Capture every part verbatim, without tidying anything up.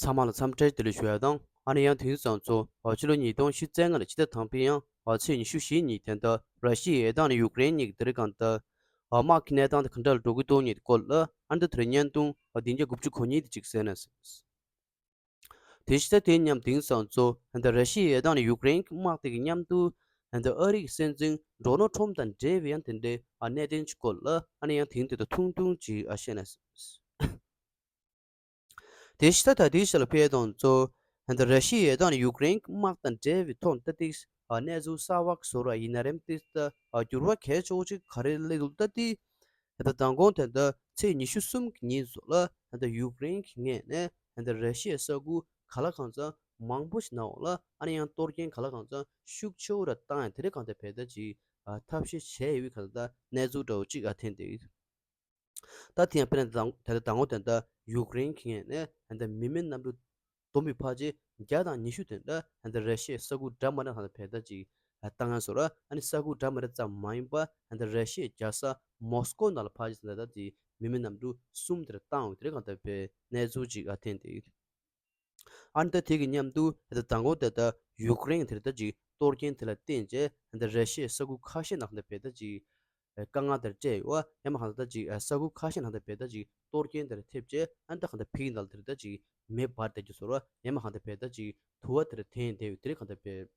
ཚང་མ་ལ་འཚམས་འདྲི་བདེ་ལེགས་ཞུ་ཡ་དང་། ཨ་ནི་ཡང་དེང་སང་ཚོ་ཕྱི་ལོ་ཉིས་སྟོང་ཉི་ཤུ་རྩ་ལྔ་ལོའི་ཕྱི་ཟླ་དང་པོའི་ཡང་ཚེས་ཉི་ཤུ་བཞི་ཉིན་དེ་འདྲ་ར་ཤི་ཡའི་དང་ནི་ཡུཀ་རེན་གཉིས་ཀྱི་དེ་རིང་གང་ལྟར་དམག་གི་གནས་སྟངས་དེ་ག་འདྲ་ལ་འགྲོ་གི་འདུག་གཉིས་ཀྱི་སྐོར་ལ་ཨ་ནི་ད་དེ་རིང་བརྙན་ཐུང་བདུན་བརྒྱ་དགུ་བཅུ་གོ་གཉིས་དེ་གཅིག་གསན་ན། དེ་བཞིན་དེ་མཉམ་དེང་སང་ཚོ་ད་ར་ཤི་ཡའི་དང་ནི་ཡུཀ་རེན་གྱི་དམག་དེ་གི་མཉམ་དུ་ད་ཨ་རི་གི་སྲིད་འཛིན་ཌོ་ནལ་ཊམ་དང་འབྲེལ་བའི་ཡང་དེ་འདྲའི་གནད་དོན་གྱི་སྐོར་ལ་ཨ་ནི་ཡང་དེང་དེ་དང་ཐུང་ཐུང་ཅིག་བཤད་ན། དེ་བཞིན་ད་ད་དེའི་ཞལ་ཕེ་དང་ཚོ་ད་ར་ཤི་ཡའི་དང་ནི་ཡུཀ་རེན་གྱི་དམག་དང་འབྲེལ་བའི་ཐོག་ད་དེ་གནས་ཚུལ་གསར་བ་གི་བཟོ་འདྲ་ཡིན་ན་རེད། དེ་ད་འགྱུར་བ་གལ་ཆེ་བོ་ཅིག་ག་རེ་སླེབས་འདུག་ད་དེ། ད་ལྟ་མདང་དགོང་དེ་འདྲ་ཚེས་ཉི་ཤུ་གསུམ་གྱི་ཉིན་སོགས་ལ་ད་ལྟ་ཡུཀ་རེན་གྱི་ངོས་ནས་ད་ལྟ་ར་ཤི་ཡའི་ས་ཁུལ་ག་ལ་གང་འཚམ་མང་པོ་ཞིག་ནང་འོག་ལ་ཨ་ནི་ཡང་གཏོར་སྐྱོན་ག་ལ་གང་འཚམ་ཤུགས་ཆེ་བོ་ར་བཏང་ཡང་དེ་རིང་གང་ལྟར་བལ་ད་ཅིག་ཐབས་ཤེས་བྱས་ཡོད་པའི་གང་ལྟར་གནས་ཚུལ་འདྲ་བོ་ཅིག་ཨ་ཐོན་ཏེ་ཡོད། ད་དེ་ཡང་དཔེར་ན་ད་ལྟ་མདང་དགོང་དེ་འདྲ་ཡུཀ་རེན་གྱི་ངོས་ནས་ད་ལྟ་མི་མིན་གནམ་གྲུ་བསྡོམས་པའི་ཕལ་ཆེར་བརྒྱ་དང་ཉི་ཤུ་དེ་འདྲ་ད་ལྟ་ར་ཤི་ཡའི་ས་ཁུལ་འདྲ་མི་འདྲ་གང་ལྟར་བལ་ད་ཅིག་བཏང་ཡ་བཟོ་འདྲ། ཨ་ནི་ས་ཁུལ་འདྲ་མི་འདྲ་ཙམ་མ་ཡིན་པར་ད་ལྟ་ར་ཤི་ཡའི་རྒྱལ་ས་མོ་སི་ཀོ་ནང་ལ་ཕལ་ཆེར་ད་ལྟ་དེ་མི་མིན་གནམ་གྲུ་གསུམ་དེ་འདྲ་བཏང་ཡོད་དེ་རེད། གང་ལྟར་བལ་གནས་ཚུལ་ཅིག་ཨ་ཐོན་ཏེ་ཡོད། ཨ་ནི་ད་དེ་གི་མཉམ་དུ་ད་ལྟ་མདང་དགོང་དེ་ད་ཡུཀ་རེན་དེ་ད་ཅིག་གཏོར་སྐྱོན་དེ་ལ་བརྟེན་བྱས་ད་ལྟ་ར་ཤི་ཡའི་ས་ཁུལ་ཁ་ཤས་ནང་ད་ལྟ་བལ་ད་ཅིག་དཀའ་ངལ་དེར་སྤྲད་ཡོད། ཡང་མ་གང་ལྟར་ད་ཅིག་ས་ཁུལ་ཁ་ཤས་ནང་ད་ལྟ་བལ་ད་ཅིག་གཏོར་སྐྱོན་དེར་ཐེབས་བྱས་ཨ་ནི་ད་གང་ལྟར་ཕིང་ནང་དེར་ད་ཅིག་མེ་འབར་བསྡད་རྒྱུ་བཟོ་འདྲ། ཡང་མ་གང་ལྟར་བལ་ད་ཅིག་དུ་བ་དེར་ཐོན་བསྡད་ཡོད་དེ་རེད། གང་ལྟར་བལ་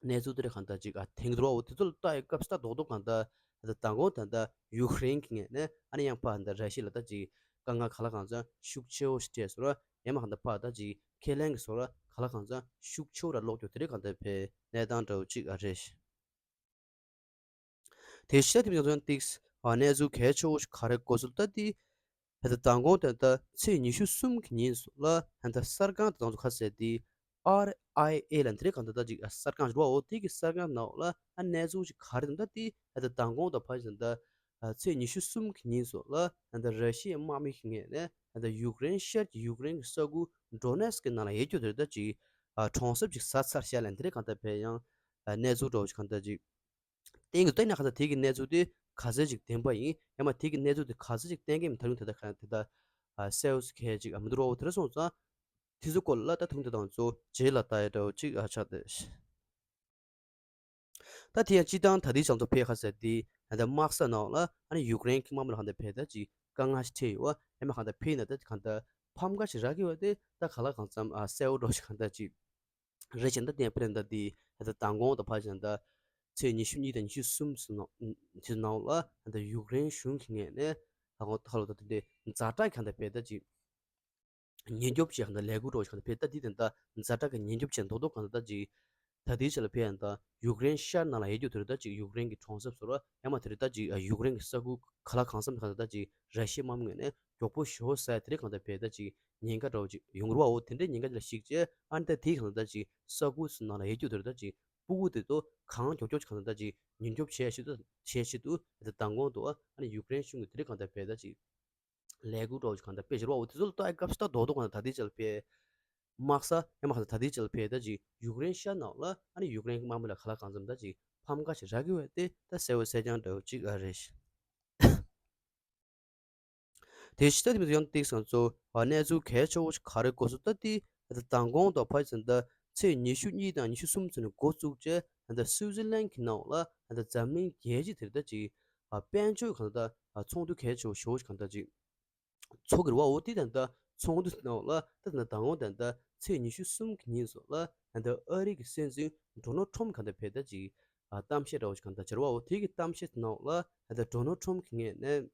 གནས་ཚུལ་དེ་རིང་གང་ལྟར་ཅིག་ཨ་ཐོན་གྱི་འདུག་བ། འོ་དེ་ཚོ་ལ་ལྟ་ཡི་སྐབས་སུ་ད་རྡོག་རྡོག་གང་ལྟར་ད་ལྟ་མདང་དགོང་དེ་འདྲ་ཡུཀ་རེན་གྱི་ངོས་ནས་ཨ་ནི་ཡང་ཕར་ད་ར་ཤི་ཡ་ལ་ད་ཅིག་དཀའ་ངལ་ག་ལ་གང་འཚམ་ཤུགས་ཆེ་བོ་ཞིག་སྤྲད་བཟོ་འདྲ། ཡང་མ་གང་ལྟར་ཕར་ད་ཅིག་ཁས་ལེན་གྱི་བཟོ་འདྲ་ག་ལ་གང་འཚམ་ཤུགས་ཆེ་བོ་ར་ལོག་རྒྱུ་དེ་རིང་གང་ལྟར་བལ་གནས་སྟངས་འདྲ་བོ་ཅིག་ཨ་རེད། དེ་བཞིན་དེ་མིན་ང་ཚོ་ཏིགས་ཨ་གནས་ཚུལ་གལ་ཆེ་བོ་ཞིག་ག་རེ་གོ་སོང་ད་དེ། ད་ལྟ་མདང་དགོང་ད་ལྟ་ཚེས་ཉི་ཤུ་གསུམ་གྱི་ཉིན་སོགས་ལ་ད་ལྟ་གསར་ཁང་དེ་ཚོ་ག་ཟེར་དེ་ཨར་ཨའི་ཨེ་ལ་དེ་རིང་གང་ལྟར་ད་ཅིག་གསར་ཁང་ཞིག་འདུག་བ། འོ་དེ་གི་གསར་ཁང་ནང་ལ་ཨ་གནས་ཚུལ་ཞིག་ག་རེ་འདུག་ད་དེ་ད་ལྟ་མདང་དགོང་དང་ཕལ་ཆེར་ད་ལྟ་ཚེས་ཉི་ཤུ་གསུམ་གྱི་ཉིན་སོགས་ལ་ད་ལྟ་ར་ཤི་ཡའི་དམག་མི་ཞིག་ངོས་ནས་ད་ལྟ་ཡུཀ་རེན་ཤར་གྱི་ཡུཀ་རེན་གྱི་ས་ཁུལ་ཌོ་ནེ་སི་ཀི་ནང་ལ་ཡོད་རྒྱུ་དེ་ད་ཅིག་གྲོང་གསེབ་ཅིག་ཟ་ཚར་བཞག་ལ་དེ་རིང་གང་ལྟར་བལ་ཡང་གནས་ཚུལ་འདྲ་བོ་ཞིག་གང་ལྟར་ཅིག་བསྟན་གྱི་འདུག་ན་གང་ལྟར་དེ་གི་གནས་ཚུལ་དེ་ག་ཚད་ཅིག་བདེན་པ་ཡིན། ཡང་མ་དེ་གི་གནས་ཚུལ་དེ་ག་ཚད་ཅིག་གཏན་འཁེལ་མི་ཐུབ་ཡོང་དེ་ད་ག་དེ་ད་གསལ་བོ་གལ་ཅིག་མི་འདུག་རོགས། དེ་འདྲ་སོང་ཙང་དེ་ཚོ་སྐོར་ལ་ད་ཐུང་དེ་དང་ཚོ་རྗེས་ལ་ལྟ་ཡ་འདྲ་བོ་ཅིག་ཨ་ཆགས་ཏེ། ད་དེ་ཡང་སྤྱི་བཏང་ད་ལྟའི་བྱང་ཚོ་ཕེ་ཁ་ཟེར་དེ་ད་དམག་ས་ནང་ལ་ཨ་ནི་ཡུཀ་རེན་གྱི་དམག་མི་ལ་གང་ལྟར་བལ་ད་ཅིག་དཀའ་ངལ་ཞིག་འཕྲད་ཡོད་བ། ཡང་མ་གང་ལྟར་ཕེ་ན་ད་གང་ལྟར་ཕམ་ཁ་ཞིག་རག་གི་བ། དེ་ད་ག་ལ་གང་འཚམ་ཨ་གསལ་བོ་འདྲ་ཞིག་གང་ལྟར་ཅིག་རེད་ཅེ་ད་དེ་ཡང་དཔེར་ན་ད་དེ་ད་ལྟ་མདང་དགོང་དང་ཕལ་ཆེར་ད་ཚེས་ཉི་ཤུ་གཉིས་དང་ཉི་ཤུ་གསུམ་ཚོ་ནང་དེ་ནང་ལ་ད་ལྟ་ཡུཀ་རེན་གཞུང་གི་ངོས་ནས་ད་གང་ད་ལོ་ད་དེ་འདྲའི་ཛ་དྲག་གང་ལྟར་བལ་ད་ཅིག་ཉེན་སྐྱོབ་ཅེས་གང་ལྟར་ལས་འགུལ་འདྲ་བོ་ཞིག་གང་ལྟར་བལ་ད་དེ་དེ་ད་ཛ་དྲག་གི་ཉེན་སྐྱོབ་ཅེས་མདོག་མདོག་གང་ལྟར་ད་ཅིག་ད་དེའི་ཆ་ལ་བལ་ཡང་ད་ཡུཀ་རེན་ཤར་ནང་ལ་ཡོད་རྒྱུ་དེ་རེད། ད་ཅིག་ཡུཀ་རེན་གྱི་གྲོང་གསེབ་སོགས་ལ་ཡང་མ་དེ་རེད། ད་ཅིག་ཡུཀ་རེན་གྱི་ས་ཁུལ་ག་ལ་གང་འཚམ་གང་ལྟར་ད་ཅིག་ར་ཤི་ཡའི་དམག་མི་ངོས་ནས་མགྱོགས་པོ་ཞེ་པོ་ཟ་ཡ་དེ་རེད། གང་ལྟར་བལ་ད་ཅིག་ཉེན་ཁ་འདྲ་བོ་ཅིག་ཡོང་གི་རེད་བ། འོ་དེ་འདྲའི་ཉེན་ཁ་ཅིག་ལ་གཞིགས་བྱས་ཨ་ནི་ད་དེའི་གང་ལྟར་ད་ཅིག་ས་ཁུལ་སོགས་ནང་ལ་ཡོད་རྒྱུ་དེ་རེད། ད་ཅིག་སྤུ་གུ་དེ་ཚོ་གང་མགྱོགས་མགྱོགས་ཅིག་གང་ལྟར་ད་ཅིག་ཉེན་སྐྱོབ་བྱས་ཆེད་དུ་བྱས་ཆེད་དུ་ད་མདང་དགོང་དུ་ཨ་ནི་ཡུཀ་རེན་གཞུང་གིས་དེ་རིང་གང་ལྟར་བལ་ད་ཅིག་ལས་འགུལ་འདྲ་བོ་ཅིག་གང་ལྟར་སྤེལ་བཞིན་པ། འོ་དེ་ཚོ་ལ་ལྟ་ཡ་སྐབས་སུ་ད་རྡོག་རྡོག་གང་ལྟར་ད་ལྟའི་ཆ་ལ་བལ་དམག་ས་ཡང་མ་གང་ལྟར་ད་ལྟའི་ཆ་ལ་བལ་ད་ཅིག་ཡུཀ་རེན་ཤར་ནང་ལ་ཨ་ནི་ཡུཀ་རེན་གྱི་དམག་མི་ལ་ག་ལ་གང་འཚམ་ད་ཅིག་ཕམ་ཁ་ཞིག་རག་གི་བས་ཏེ་ད་གསལ་བོ་གསལ་རྐྱང་འདྲ་བོ་ཅིག་ཨ་རེད། དེ་ཕྱི་ད་དེ་མི་ཡང་ཏིག་སང་ཚོ་གནས་ཚུལ་གལ་ཆེ་བོ་ཞིག་ག་རེ་གོ་སོང་ད་དེ་ད་མདང་དགོང་དང་ཕལ་ཆེར་ད་ཚེས་ཉི་ཤུ་གཉིས་དང་ཉི་ཤུ་གསུམ་ཚོ་ནས་འགོ་བཙུགས་བྱས་ད་སུའུ་ཙི་ལན་གྱི་ནང་ལ་ད་འཛམ་གླིང་རྒྱལ་སྤྱི་དེར་ད་ཅིག་དཔལ་འབྱོར་གང་ལྟར་ཚོགས་འདུ་གལ་ཆེ་བོ་ཞེ་པོ་ཞིག་གང་ལྟར་ཅིག་ཚོགས་ཀྱི་རེད་བ། འོ་དེ་ད་ལྟ་ཚོགས་འདུ་ནང་ལ་ད་ལྟ་མདང་དགོང་ད་ལྟ་ཚེས་ཉི་ཤུ་གསུམ་གྱི་ཉིན་སོགས་ལ་ད་ལྟ་ཨ་རི་གི་སྲིད་འཛིན་ཌོ་ནལ་ཊམ་གང་ལྟར་བལ་ད་ཅིག་གཏམ་བཤད་འདྲ་བོ་ཞིག་གང་ལྟར་བྱས་རེད་བ། འོ་དེ་གི་གཏམ་བཤད་ནང་ལ་ད་ལྟ་ཌོ་ནལ་ཊམ་གི་ངོས་ནས་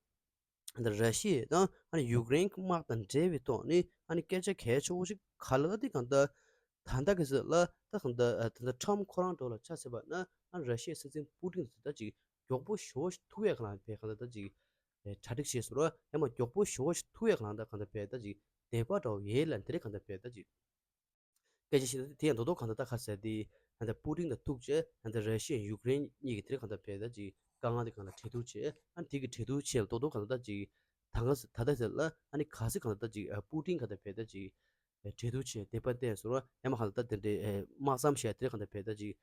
ད་ལྟ་ར་ཤི་ཡ་དང་ཨ་ནི་ཡུཀ་རེན་གྱི་དམག་དང་འབྲེལ་བའི་ཐོག་ནས་ཨ་ནི་སྐད་ཆ་གལ་ཆེ་བོ་ཞིག་ག་ལ་ད་དེ་གང་ལྟར་ད་ལྟ་གི་ཟེར་ལ་ད་གང་ལྟར་ད་ལྟ་ཊམ་ཁོ་རང་འདྲ་བོ་ལ་ཆ་བཞག་པ་ན་ཨ་ནི་ར་ཤི་ཡའི་སྲིད་འཛིན་པུ་ཏིན་ཟེར་ད་ཅིག་མགྱོགས་པོ་ཞེ་པོ་ཞིག་ཐུག་ཡས་གང་ལ་བས་གང་ལྟར་ད་ཅིག་གྲ་སྒྲིག་བྱས་སོང་ར། ཡང་མ་མགྱོགས་པོ་ཞེ་པོ་ཞིག་ཐུག་ཡས་གང་ལ་ད་གང་ལྟར་བས་ད་ཅིག་དད་པ་འདྲ་བོ་ཡོད་ལ་འདི་རེད་གང་ལྟར་བས་ད་ཅིག་སྐད་ཆ་བཤད་ན་དེ་ཡང་རྡོག་རྡོག་གང་ལྟར་ད་ག་ཟེར་དེ་ད་ལྟ་པུ་ཏིན་དང་ཐུག་བྱས་ད་ལྟ་ར་ཤི་ཡ་ཡུཀ་རེན་གཉིས་ཀྱི་དེ་རིང་གང་ལྟར་བས་ད་ཅིག་དཀའ་ངལ་དེ་གང་ལ་གྲོས་བསྡུར་བྱས། ཨ་ནི་དེ་གི་གྲོས་བསྡུར་བྱས་ལ་རྡོག་རྡོག་གང་ལྟར་ད་ཅིག་ད་ག་ད་ལྟ་ཟེར་ལ་ཨ་ནི་ག་ཚོད་གང་ལྟར་ད་ཅིག་པུ་ཏིན་གང་ལྟར་བས་ད་ཅིག་གྲོས་བསྡུར་བྱས་དད་པ་བསྟན་སོང་ར། ཡང་མ་གང་ལྟར་ད་དེ་འདྲའི་དམག་མཚམས་བཞག་དེ་རིང་གང་ལྟར་བས་ད་ཅིག་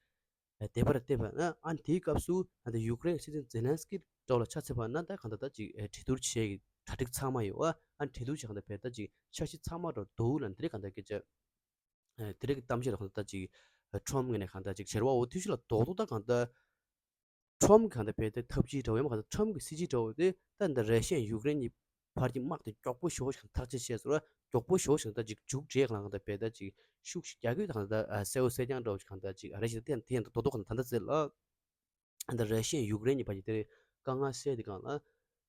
དད་པ་ར་བསྟན་པ་ན་ཨ་ནི་དེའི་སྐབས་སུ་ད་ལྟ་ཡུཀ་རེན་སྲིད་འཛིན་ཛེ་ལན་སི་ཀི་འདྲ་བོ་ལ་ཆ་མཚོན་པ་ན་ད་གང་ལྟར་ད་ཅིག་གྲོས་བསྡུར་བྱས་ཀྱི་ གྲ་སྒྲིག་ཚང་མ་ཡོད་ཨ། ཨ་ནི་འབྲེལ་གཏུག་ཅིག་གང་ལྟར་བས་ད་ཅིག་འཆར་གཞི་ཚང་མ་འགྲོ་འདུག་ལ་འདི་རིགས་གང་ལྟར་སྐད་ཆ། ཨ་དེ་རིགས་གཏམ་བཤད་ལ་གང་ལྟར་ད་ཅིག་ཁྲོམ་ངོས་ནས་གང་ལྟར་ཅིག་བྱེད་ར་བ་འོ་དུས་ཤུ་ལ་རྡོག་རྡོག་ད་གང་ལྟར། ཁྲོམ་གང་ལྟར་བས་ད་ཐབས་ཇུས་འདྲ་བོ་ཡང་མ་གང་ལྟར་ཁྲོམ་གྱི་སྲིད་ཇུས་འདྲ་བོ་དེ་ད་འདི་ར་ཤི་ཡ་ཡུཀ་རེན་གྱི་བར་གྱི་དམག་དེ་མགྱོགས་པོ་ཞེ་པོ་ཞིག་ཐག་གཅོད་བྱས་སོང་ར། མགྱོགས་པོ་ཞེ་པོ་ཞིག་ད་ཅིག་མཇུག་སྒྲིལ་གང་ལྟར་བས་ད་ཅིག་ཤུགས་ཤིག་རྒྱག་གི་ཡོད་ད་གང་ལྟར་གསལ་བོ་གསལ་རྐྱང་འདྲ་བོ་ཞིག་གང་ལྟར་ཅིག་ཨ་རེ་ཞིག་ད་དེ་ཡང་ད་རྡོག་རྡོག་གང་ལྟར་ད་ལྟ་ཟེར་ལ། ད་ར་ཤི་ཡ་ཡུཀ་རེན་གྱི་བར་གྱི་དེ་དཀའ་ངལ་སེལ་དེ་གང་ལ་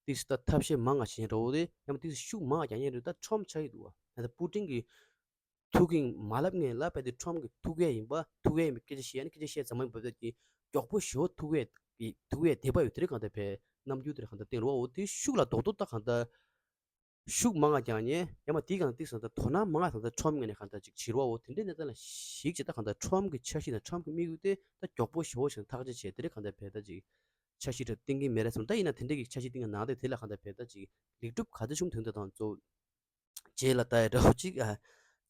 ཏིས་ད་ཐབས་ཤེས་མང་ང་བྱེད་ཉེན་འདྲ་བོ་དེ་ཡང་ཏིས་ཤུགས་མང་ང་རྒྱག་ཉེན་འདྲ་ད་ཁྲོམ་ཆགས་ཀྱི་འདུག་བ། ད་ད་པུ་ཏིན་གྱི་ཐུག་གིན་མ་ལབ་ངེས་ལ་བས་དེ་ཁྲོམ་གྱི་ཐུག་ཡས་ཡིན་པ་ཐུག་ཡས་ཡིན་པའི་སྐད་ཆ་བཤད་ཡ་ནི་སྐད་ཆ་བཤད་ཙམ་མ་ཡིན་པ་བས་ཀྱི་མགྱོགས་པོ་ཞེ་པོ་ཐུག་ཡས་ཀྱི་ཐུག་ཡས་དེ་པ་ཡོད་དེ་རིགས་གང་ལྟར་བས་རྣམ་འགྱུར་དེ་རིགས་གང་ལྟར་བསྟན་རོ་འོ་དེ་ཤུགས་ལ་རྡོག་རྡོག་ད་གང་ལྟར་ཤུགས་མང་ང་རྒྱག་ཉེན་ཡང་མ་དེ་གང་ལྟར་ཏིས་ད་དོ་སྣང་མང་ང་གང་ལྟར་ཁྲོམ་ངོས་ནས་གང་ལྟར་ཅིག་བྱེད་རོ་འོ་དེ་འདྲའི་གནས་སྟངས་ལ་གཞིགས་བྱས་ད་གང་ལྟར་ཁྲོམ་གྱི་འཆར་གཞི་དང་ཁྲོམ་གྱི་དམིགས་ཡུལ་དེ་ད་མགྱོགས་པོ་ཞེ་པོ་ཞིག་ཐག་གཅོད་བྱས་དེ་རིགས་གང་ལྟར་བས་ད་ཅིག་འཆར་གཞི་འདྲ་བཏིང་གིན་མེད་རེད་བསམ་ད་ཡིན་ན་དེ་འདྲ་གི་འཆར་གཞི་བཏིང་གིན་ནང་དེ་དེ་ལ་གང་ལྟར་བས་ད་ཅིག་ལེགས་གྲུབ་ག་ཚོད་བྱུང་དོན་དེ་དང་གཙོ་རྗེས་ལ་ལྟ་ཡ་འདྲ་བོ་ཅིག་ཨ།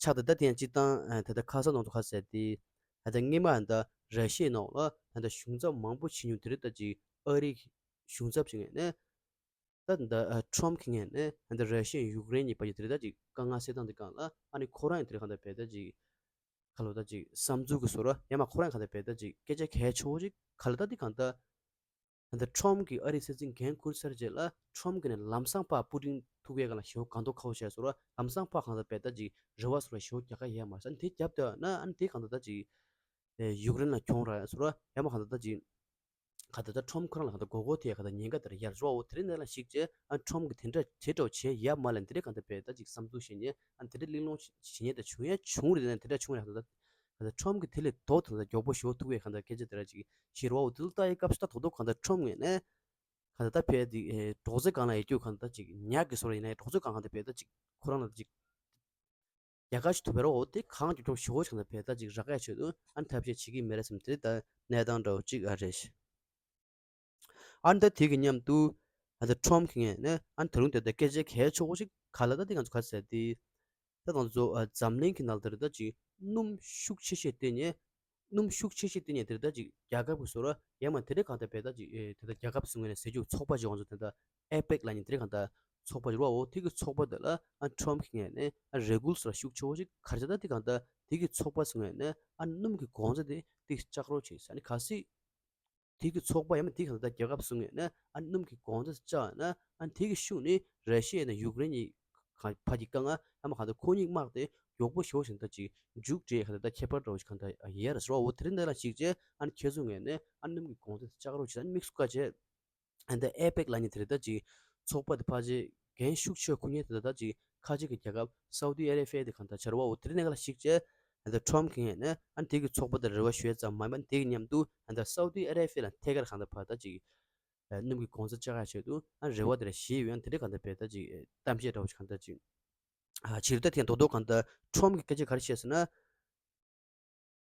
ཆགས་ད་ད་དེ་ཡང་སྤྱིར་བཏང་ཨ་ད་ལྟ་ཁ་སང་ནང་དུ་ཁ་གསལ་ཏེ་ད་ལྟ་སྔས་མ་ད་ར་ཤི་ཡའི་ནང་ལ་ད་ལྟ་གཞུང་ཚབ་མང་པོ་ཕྱིན་མྱོང་དེ་རིགས་ད་ཅིག་ཨ་རིའི་གཞུང་ཚབ་ཅིག་ངོས་ནས་ད་ད་ཨ་ཁྲོམ་གྱི་ངོས་ནས་ད་ལྟ་ར་ཤི་ཡ་ཡུཀ་རེན་གཉིས་བར་གྱི་དེ་རིགས་ད་ཅིག་དཀའ་ངལ་སེལ་སྟངས་དེ་སྒང་ལ་ཨ་ནི་ཁོ་རང་ཡང་དེ་རིགས་གང་ལྟར་བས་ད་ཅིག་ག་ལོ་ད་ཅིག་བསམ་ཚུལ་གྱི་བཟོ་འདྲ་ཡང་མ་ཁོ་རང་གང་ལྟར་བས་ད་ཅིག་སྐད་ཆ་གལ་ཆེ་བོ་ཅིག་ག་ལ་ད་དེ་གང་ལྟར། ད་ལྟ་ཁྲོམ་གྱིས་ཨ་རིའི་སྲིད་འཛིན་འགན་འཁུར་ཚར་རྗེས་ལ་ཁྲོམ་གྱིས་ནས་ལམ་སང་ཕར་པུ་ཏིན་ཐུག་ཡས་ག་ལ་ཞེ་པོ་གང་ཐུབ་ཁ་བོ་བྱས་སོང་ར། ལམ་སང་ཕར་གང་ལྟར་བས་ད་ཅིག་རེ་བ་སོང་ར་ཞེ་པོ་རྒྱག་ག་ཡས་མ་རེད་ས་དེ་རྒྱབ་ཏུ་ན་ཨ་ནི་དེ་གང་ལྟར་ད་ཅིག་ཡུཀ་རེན་ལ་གྱོང་རག་སོང་ར་ཡང་མ་གང་ལྟར་ད་ཅིག་ག་ད་ལྟ་ཁྲོམ་ཁོ་རང་ལ་ག་ད་མགོ་སྐོར་ཐེབས་ག་ད་ཉེན་ཁ་དེ་ར་ཡར་རོ་འོ་དེ་རིང་ནས་ལ་ཞིག་བྱས་ཨ་ཁྲོམ་གྱིས་དེ་འདྲ་དེ་འདྲ་བྱས་ཡས་མ་ལ་འདི་རེད་གང་ལྟར་བས་ད་ཅིག་བསམ་ཚུལ་བཤད་ཉེ་ཨ་འདི་འདྲ་གླེང་སློང་བྱེད་ཉེ་ད་བྱུང་ཡ་བྱུང་རེད་ན་འདི་འདྲ་བྱུང་རེད་གང་ལྟར། གང་ལྟར་ཁྲོམ་གྱི་དེ་ལས་ལྡོག་ཐུབ་ན་མགྱོགས་པོ་ཞེ་པོ་ཐུག་པའི་གང་ལྟར་སྐད་ཆ་དེ་ར་ཅིག་ཤེས་རོགས་འོ་དེ་ལ་ལྟ་ཡི་སྐབས་སུ་ད་དོ་དོ་གང་ལྟར་ཁྲོམ་ངོས་ནས་གང་ལྟར་ད་ཕེ་དེ་སྒྲོག་ཙེ་སྒང་ལ་ཡོད་རྒྱུ་གང་ལྟར་ཅིག་ཉག་གི་བཟོ་འདྲ་ཡིན་ན་ཡང་སྒྲོག་ཙེ་སྒང་གང་ལྟར་བས་ད་ཅིག་ཁོ་རང་ལ་ཅིག་རྒྱ་གར་ཞིག་ཐུབ་པའི་རོགས་འོ་དེ་གང་མགྱོགས་མགྱོགས་ཞེ་པོ་ཅིག་གང་ལྟར་བས་ད་ཅིག་རག་ཡ་ཆེད་དུ་ཨ་ནི་ཐབས་ཤེས་བྱེད་ཀྱི་མེད་རེད་བསམ་དེ་ད་གནས་སྟངས་འདྲ་བོ་ཅིག་ཨ་རེད། ཨ་ནི་ད་དེ་གི་མཉམ་དུ་ཨ་ད་ཁྲོམ་གྱི་ངོས་ནས་ཨ་ནི་ད་རུང་དེ་ད་སྐད་ཆ་གལ་ཆེ་བོ་ཞིག་ག་ལ་ད་དེ་ང་ཚོ་ག་ཟེར་དེ་ད་ང་ཚོ་ཨ་འཛམ་གླིང་གི་ནང་ལ་དེ་ད་ཅིག་སྣུམ་ཤུགས་ཆེ་ཤོས་བཏོན་ནས་སྣུམ་ཤུགས་ཆེ་ཤོས་བཏོན་ནས་དེ་ད་ཅིག་རྒྱལ་ཁབ་ཀྱི་བཟོ་འདྲ་ཡང་མ་དེ་འདྲ་གང་ལྟར་བས་ད་ཅིག་ཨེ་དེ་ད་རྒྱལ་ཁབ་སུ་ངོས་ནས་ཟེར་རྒྱུ་ཚོགས་པ་ཅིག་ང་ཚོ་དེ་ད་ཨེ་པེག་ལ་ནི་དེ་འདྲ་གང་ལྟར་ཚོགས་པ་ཅིག་རོ་འོ་དེ་གི་ཚོགས་པ་དེ་ལ་ཨ་ཁྲོམ་གྱི་ངོས་ནས་ཨ་རེ་སྐུལ་སོགས་ཤུགས་ཆེ་བོ་ཞིག་ག་རེ་བྱས་ད་དེ་གང་ལྟར་དེ་གི་ཚོགས་པ་སུ་ངོས་ནས་ཨ་སྣུམ་གྱི་གོང་ཚད་དེ་དེ་ལྕགས་རོགས་བྱས་ཟེར་ནི་ག་སྲིད། དེ་གི་ཚོགས་པ་ཡང་མ་དེ་གང་ལྟར་རྒྱལ་ཁབ་སུ་ངོས་ནས་ཨ་སྣུམ་གྱི་གོང་ཚད་བཅག་ན་ཨ་དེ་གི་ཤུགས་ནི་ར་ཤི་ཡ་དང་ཡུཀ་རེན་གཉིས་ཁ་བར་གྱི་དཀའ་ངལ་ཨ་མ་གང་ལྟར་ཁོ་གཉིས་དམག་དེ་མགྱོགས་པོ་ཞེ་པོ་ཞིག་ད་ཅིག་མཇུག་སྒྲིལ་གང་ལྟར་ད་ཁྱད་པར་འདྲ་བོ་ཞིག་གང་ལྟར་ཡོད་རེད་ཟེར་བ་འོ་དེ་རིང་འདི་ལ་གཞིགས་བྱས་ཨ་ནི་ཁྱེད་ཚོ་ངོས་ནས་ཨ་སྣུམ་གྱི་གོང་ཚད་བཅག་རོགས་བྱེད་ཨ་ནི་དམིགས་སུ་བཀར་བྱས། ཨ་ནི་ཨེ་པེག་ལབ་མཁན་དེ་རེད་ད་ཅིག་ཚོགས་པ་དེ་ཕལ་ཆེར་འགན་ཤུགས་ཆེ་ཁུར་མཁན་དེ་ད་ད་ཅིག་ཁ་ཆེ་གི་རྒྱལ་ཁབ་སའུ་ཏི་ཨ་རེ་བྷི་ཡ་དེ་གང་ལྟར་བྱ་ར་བ་འོ་དེ་རིང་ནས་ག་ལ་གཞིགས་བྱས་ཨ་ནི་ཁྲོམ་གྱི་ངོས་ནས་ཨ་ནི་དེ་གི་ཚོགས་པ་དེ་རེ་བ་ཞུ་ཡ་ཙམ་མ་ཡིན་པ་དེ་གི་མཉམ་དུ་ཨ་ནི་སའུ་ཏི་ཨ་རེ་བྷི་ཡ་ལ་ཐད་ཀར་གང་ལྟར་ཕར་ད་ཅིག་སྣུམ་གྱི་གོང་ཚད་བཅག་ཡ་ཆེད་དུ་ཨ་ནི་རེ་བ་དེ་རེ་ཞུས་ཡོད་ཨ་ནི་དེ་འདྲ་གང་ལྟར་བས་ད་ཅིག་གཏམ་བཤད་འདྲ་བོ་ཞིག་གང་ལྟར་ཅིག་ཨ་ཕྱིར་ད་ཐེངས་རྡོག་རྡོག་གང་ལྟར་ཁྲོམ་གྱི་སྐད་ཆ་ག་རེ་བཤད་ཟེར་ན།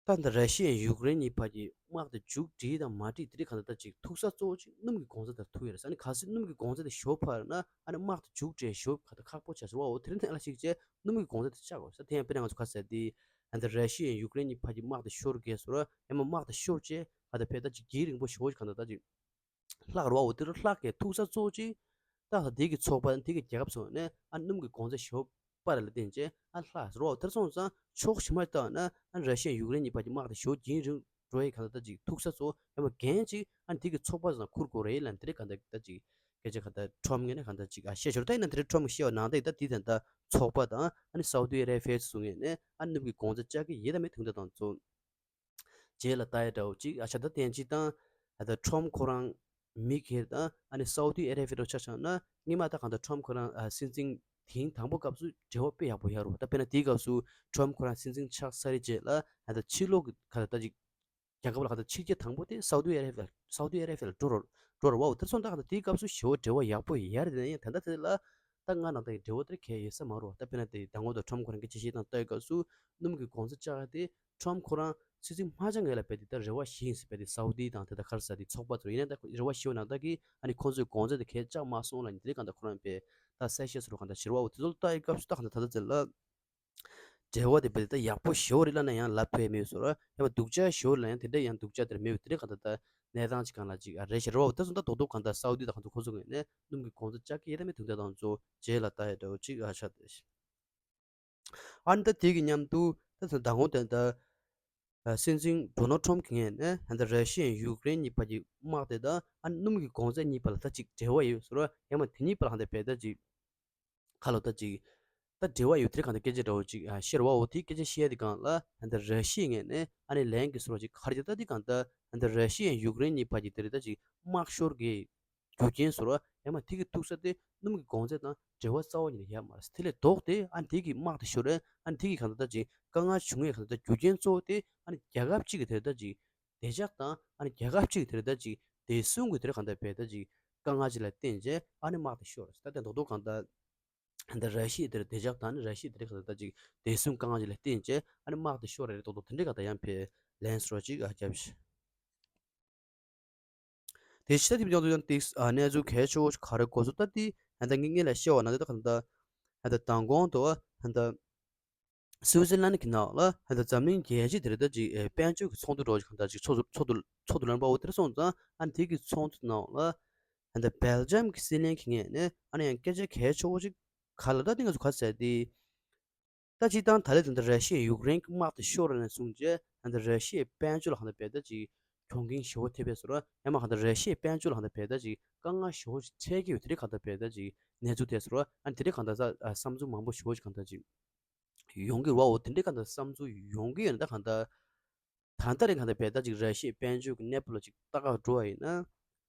ད་ལྟ་ར་ཤི་ཡ་ཡུཀ་རེན་གཉིས་བར་གྱི་དམག་དེ་མཇུག་སྒྲིལ་དང་མ་སྒྲིལ་དེ་རིགས་གང་ལྟར་ད་ཅིག་ཐུག་ས་གཙོ་བོ་ཅིག་སྣུམ་གྱི་གོང་ཚད་དེ་ཐུག་ཡོད་རེད་ཟེར་ནི་གལ་སྲིད་སྣུམ་གྱི་གོང་ཚད་དེ་ཞེ་པོ་འཕར་ན་ཨ་ནི་དམག་དེ་མཇུག་སྒྲིལ་ཞེ་པོ་ག་ད་ཁག་པོ་ཆགས་ཟེར་བ་འོ་དེ་རིང་ཐེངས་ལ་གཞིགས་བྱས་སྣུམ་གྱི་གོང་ཚད་དེ་བཅག་དགོས་ཟེར་དེ་ཡང་དཔེར་ན་ང་ཚོ་ག་ཟེར་དེ་ད་ལྟ་ར་ཤི་ཡ་ཡུཀ་རེན་གཉིས་བར་གྱི་དམག་དེ་ཤོར་རྒྱས་སོང་ར་ཡང་མ་དམག་དེ་ཤོར་བྱས་ག་ད་ཕེ་ད་ཅིག་རྒྱུན་རིང་པོ་ཞེ་པོ་ཅིག་གང་ལྟར་ད་ཅིག་ལྷག་རོ་འོ་དེ་རུ་ལྷག་གི་ཐུག་ས་གཙོ་བོ་ཅིག་ད་ད་དེ་གི་ཚོགས་པ་དེ་གི་རྒྱལ་ཁབ་ཚོ་ནས་ཨ་སྣུམ་གྱི་གོང་ཚད་ཞེ་པོ་སྤར་ལ་བརྟེན་བྱས་ཨ་ལྷག་རོ་དེར་སོང་ཙང་ཕྱོགས་ཞིག་མ་བལྟས་ན་ཨ་ར་ཤི་ཡ་ཡུཀ་རེན་གཉིས་བར་གྱི་དམག་དེ་ཞེ་པོ་རྒྱུན་རིང་འགྲོ་ཡི་གང་ལྟར་ཅིག་ཐུག་ས་ཚོ་ཡང་མ་འགན་ཅིག་ཨ་དེ་གི་ཚོགས་པ་ཚོ་ཁུར་དགོས་རེད་ལ་དེ་རིགས་གང་ལྟར་ད་ཅིག་སྐད་ཆ་གང་ལྟར་ཁྲོམ་ངོས་ནས་གང་ལྟར་ཅིག་ཨ་བཤད་ཞོར་ད་ཡིན་ན་དེ་རིགས་ཁྲོམ་གྱི་བཤད་པ་ནང་ད་ཡིན་ད་དེ་དེ་ད་ཚོགས་པ་དང་ཨ་ནི་སའུ་ཏི་ཨ་རེ་བྷི་ཡ་ཚོ་ངོས་ནས་ཨ་སྣུམ་གྱི་གོང་ཚད་བཅག་གི་ཡོད་དམ་མེད་དེ་འདྲ་དང་ཚོ། རྗེས་ལ་ལྟ་ཡ་འདྲ་བོ་ཅིག་ཨ་ཆ་ད་བསྟན་ཅིག་དང་ཨ་ད་ཁྲོམ་ཁོ་རང་མི་སྒེར་དང་ཨ་ནི་སའུ་ཏི་ཨ་རེ་བྷི་ཡ་འདྲ་བོ་ཆ་བཞག་ན་སྔོན་མ་ད་གང་ལྟར་ཁྲོམ་ཁོ་རང་ཨ་སྲིད་འཛིན་དེང་དང་པོ་སྐབས་སུ་འབྲེལ་བ་དཔེ་ཡག་པོ་ཡོད་རེད་བ། ད་དཔེར་ན་དེའི་སྐབས་སུ་ཁྲོམ་ཁོ་རང་སྲིད་འཛིན་ཆགས་ཚར་རྗེས་ལ་ཨ་ད་ཕྱི་ལོགས་ཀྱི་ག་ད་ཅིག་རྒྱལ་ཁབ་ལ་ག་ད་ཕྱི་རྒྱལ་དང་པོ་དེ་སའུ་ཏི་ཨ་རེ་བྷི་ཡ་སའུ་ཏི་ཨ་རེ་བྷི་ཡ་ལ་འགྲོ་རུ་འགྲོ་རུ་བ། འོ་དེར་སོང་ད་ག་ད་དེའི་སྐབས་སུ་ཞེ་པོ་འབྲེལ་བ་ཡག་པོ་ཡོད་རེད། ཡིན་ན་ཡང་ད་ལྟ་དེ་ལ་ད་ང་ནང་ད་ཡི་འབྲེལ་བ་དེར་གལ་ཡོད་ས་མ་རེད་བ། ད་དཔེར་ན་དེ་ད་ངོ་ད་ཁྲོམ་ཁོ་རང་གི་ཅི་ཞིག་དང་ལྟ་ཡི་སྐབས་སུ་སྣུམ་གྱི་གོང་ཚད་བཅག་ཡ་དེ། ཁྲོམ་ཁོ་རང་སྲིད་འཛིན་མ་ཆགས་སྔོན་ལ་བས་དེ་ལྟར་རེ་བ་ཞིག་ཡིན་ཟེར་བས་དེ་སའུ་ཏི་དང་དེ་ལྟར་ག་རེ་ཟེར་དེ་ཚོགས་པ་ཚོར་ཡིན་ན་ད་རེ་བ་ཞིག་ནང་ད་གི་ཨ་ནི་ཁོང་ཚོའི་གོང་ཚད་དེ་གས་བཅག་མ་སོང་ལ་ཡིན་དེ་གང་ལྟར་ཁོ་རང་བས་ད་གསལ་བཤད་སོར་གང་ལྟར་ཕྱིར་བ་འོ་དེ་ཚོ་ལ་ལྟ་ཡི་སྐབས་སུ་ད་གང་ལྟར་ད་ལྟ་ཚེ་ལ་འབྲེལ་བ་དེ་བས་དེ་ད་ཡག་པོ་ཞེ་པོ་རེད་ལབ་ན་ཡང་ལབ་ཕོད་མེད་སོར་ཡང་མ་སྡུག་ཅག་ཞེ་པོ་ལབ་ཡང་དེ་འདྲ་ཡང་སྡུག་ཅག་དེར་མེད་པའི་དེ་འདྲ་གང་ལྟར་ད་ གནས་སྟངས་ཅིག་སྒང་ལ་ཅིག་ཨ་རེད་ཤག་རེད་བ། དེ་སོང་ད་རྡོག་རྡོག་གང་ལྟར་སའུ་དི་དང་གང་ཚོ་ཁོ་ཚོ་ངོས་ནས་སྣུམ་གྱི་གོང་ཚད་བཅག་གི་ཡོད་དམ་མེད་དེ་འདྲ་དང་ཚོ་རྗེས་ལ་ལྟ་ཡ་འདྲ་བོ་ཅིག་ཨ་ཆགས་བསྡད་ཤག་ཨ་ནི་ད་དེ་གི་མཉམ་དུ་ད་ད་མདང་དགོང་དེ་ད་ཨ་སྲིད་འཛིན་ཌོ་ནལ་ཊམ་གྱི་ངོས་ནས་ད་ར་ཤི་ཡ་ཡུཀ་རེན་གཉིས་བར་གྱི་དམག་དེ་དང་ཨ་ནི་སྣུམ་གྱི་གོང་ཚད་གཉིས་བར་ལ་ད་ཅིག་འབྲེལ་བ་ཡོད་ཟེར་བ། ཡང་མ་དེ་གཉིས་བར་ལ་ད་བལྟས་ད་ཅིག་ཁ་ལོ་ད་ཅིག་ད་འབྲེལ་བ་ཡོད་དེ་གང་ལྟར་སྐད་ཆ་འདྲ་བོ་ཅིག་ཨ་བཤད་རེད་བ། འོ་དེའི་སྐད་ཆ་བཤད་དེ་གང་ལ་ད་ར་ཤི་ཡའི་ངོས་ནས་ཨ་ནི་ལན་གྱི་ཟེར་བ་ཅིག་ག་རེ་བྱས་ད་དེ་གང་ལྟར་ད་ར་ཤི་ཡ་ཡུཀ་རེན་གཉིས་བར་གྱི་དེ་རེད་ད་ཅིག་དམག་ཤོར་གྱི་རྒྱུ་རྐྱེན་ཟེར་བ། ཡང་མ་དེ་གི་ཐུག་ས་དེ་སྣུམ་གྱི་གོང་ཚད་དང་འབྲེལ་བ་རྩ་བ་ཉིད་ནས་ཡོད་མ་རེད། དེ་ལས་ལྡོག་སྟེ་ཨ་ནི་དེ་གི་དམག་དེ་ཤོར་རེད། ཨ་ནི་དེ་གི་གང་ལྟར་ད་ཅིག་དཀའ་ངལ་བྱུང་ཡས་གང་ལྟར་ད་རྒྱུ་རྐྱེན་གཙོ་བོ་དེ་ཨ་ནི་རྒྱལ་ཁབ་གཅིག་གི་དེ་རེད་ད་ཅིག་བདེ་འཇགས་དང་ཨ་ནི་རྒྱལ་ཁབ་གཅིག་གི་དེ་རེད་ད་ཅིག་བདེ་སྲུང་གི་དེ་རེད་གང་ལྟར་བས་ད་ཅིག་དཀའ་ངལ་ཅིག་ལ་བརྟེན་བྱས་ཨ་ནི་དམག་དེ་ཤོར་རེད། ད་དེ་རྡོག་རྡོག་གང་ལྟར་ད་ར་ཤི་ཡའི་དེར་བདེ་འཇགས་དང་ནི་ར་ཤི་ཡའི་དེར་གང་ལྟར་ཅིག་བདེ་སྲུང་དཀའ་ངལ་ཅིག་ལ་བརྟེན་བྱས་ཨ་ནི་དམག་དེ་ཤོར་རེད། རྡོག་རྡོག་དེ་འདྲའི་གང་ལྟར་ཡང་ཕེ་ལན་སོ་ཅིག་ཨ་རྒྱབ་ཤིག་དེ་ཕྱི་ད་དེ་ཡང་དུ་ཡང་ཏིག་ཨ་གནས་ཚུལ་གལ་ཆེ་བོ་ག་རེ་གོ་སོང་ད་དེ་ཧན་ད་ངེད་ངེད་ལ་བཤད་བ་ན་དེ་ད་གང་ལྟར་ཧན་ད་མདང་དགོང་དུ་ཧན་ད་སུའི་ཛི་ལན་གྱི་ནང་ལ་ཧན་ད་འཛམ་གླིང་རྒྱལ་སྤྱི་དེ་རེད་ད་ཅིག་དཔལ་འབྱོར་གྱི་ཚོགས་འདུ་འདྲ་བོ་ཅིག་གང་ལྟར་ཅིག་ཚོགས་འདུ་ཚོགས་འདུ་ཚོགས་འདུ་ལོན་པ་འོ་དེར་སོང་ཙང་ཨ་ནི་དེ་གི་ཚོགས་འདུ་ནང་ལ། ཧན་ད་སྦེལ་ཇམ་གྱི་སྲིད་བློན་གྱི་ངོས་ནས་ཨ་ནི་ཡང་སྐད་ཆ་གལ་ཆེ་བོ་ཅིག་ག་ལ་ད་དེ་ང་ཚོ་ག་ཟེར་ཏེ། ད་སྤྱིར་བཏང་ད་ལན་དེ་འདྲ་ར་ཤི་ཡས་ཡུཀ་རེན་གྱི་དམག་དེ་ཤོར་ནས་བཟུང་རྗེས་ཧན་ད་ར་ཤི་ཡའི་དཔལ་འབྱོར་ལ་ཧན་ད་བལ་ད་ཅིག་གྱོང་གུན་ཞེ་བོ་ཐེབས་པས་ཟེར་བ། ཡང་མ་ཧན་ད་ར་ཤི་ཡའི་དཔལ་འབྱོར་ལ་ཧན་ད་བལ་ད་ཅིག་དཀའ་ངལ་ཞེ་བོ་ཅིག་འཕྲད་ཀྱི་ཡོད་དེ་རིགས་གང་ད་བལ་ད་ཅིག་གནས་ཚུལ་དེ་ཟེར་བ། ཨ་ནི་དེ་རིགས་གང་ད་ས་ཨ་བསམ་ཚུལ་མང་པོ་ཞེ་བོ་ཅིག་གང་ད་ཅིག་ཡོང་གི་རེད་བ། འོ་དེ་འདྲའི་གང་ད་བསམ་ཚུལ་ཡོང་གི་ཡོད་ན་ད་གང་ད། ད་ལྟ་རིང་གང་ལྟར་བལ་ད་ཅིག་ར་ཤི་ཡའི་དཔལ་འབྱོར་གྱི་གནས་བབ་ལ་ཅིག་ལྟ་ག་འགྲོ་བ་ཡིན་ན།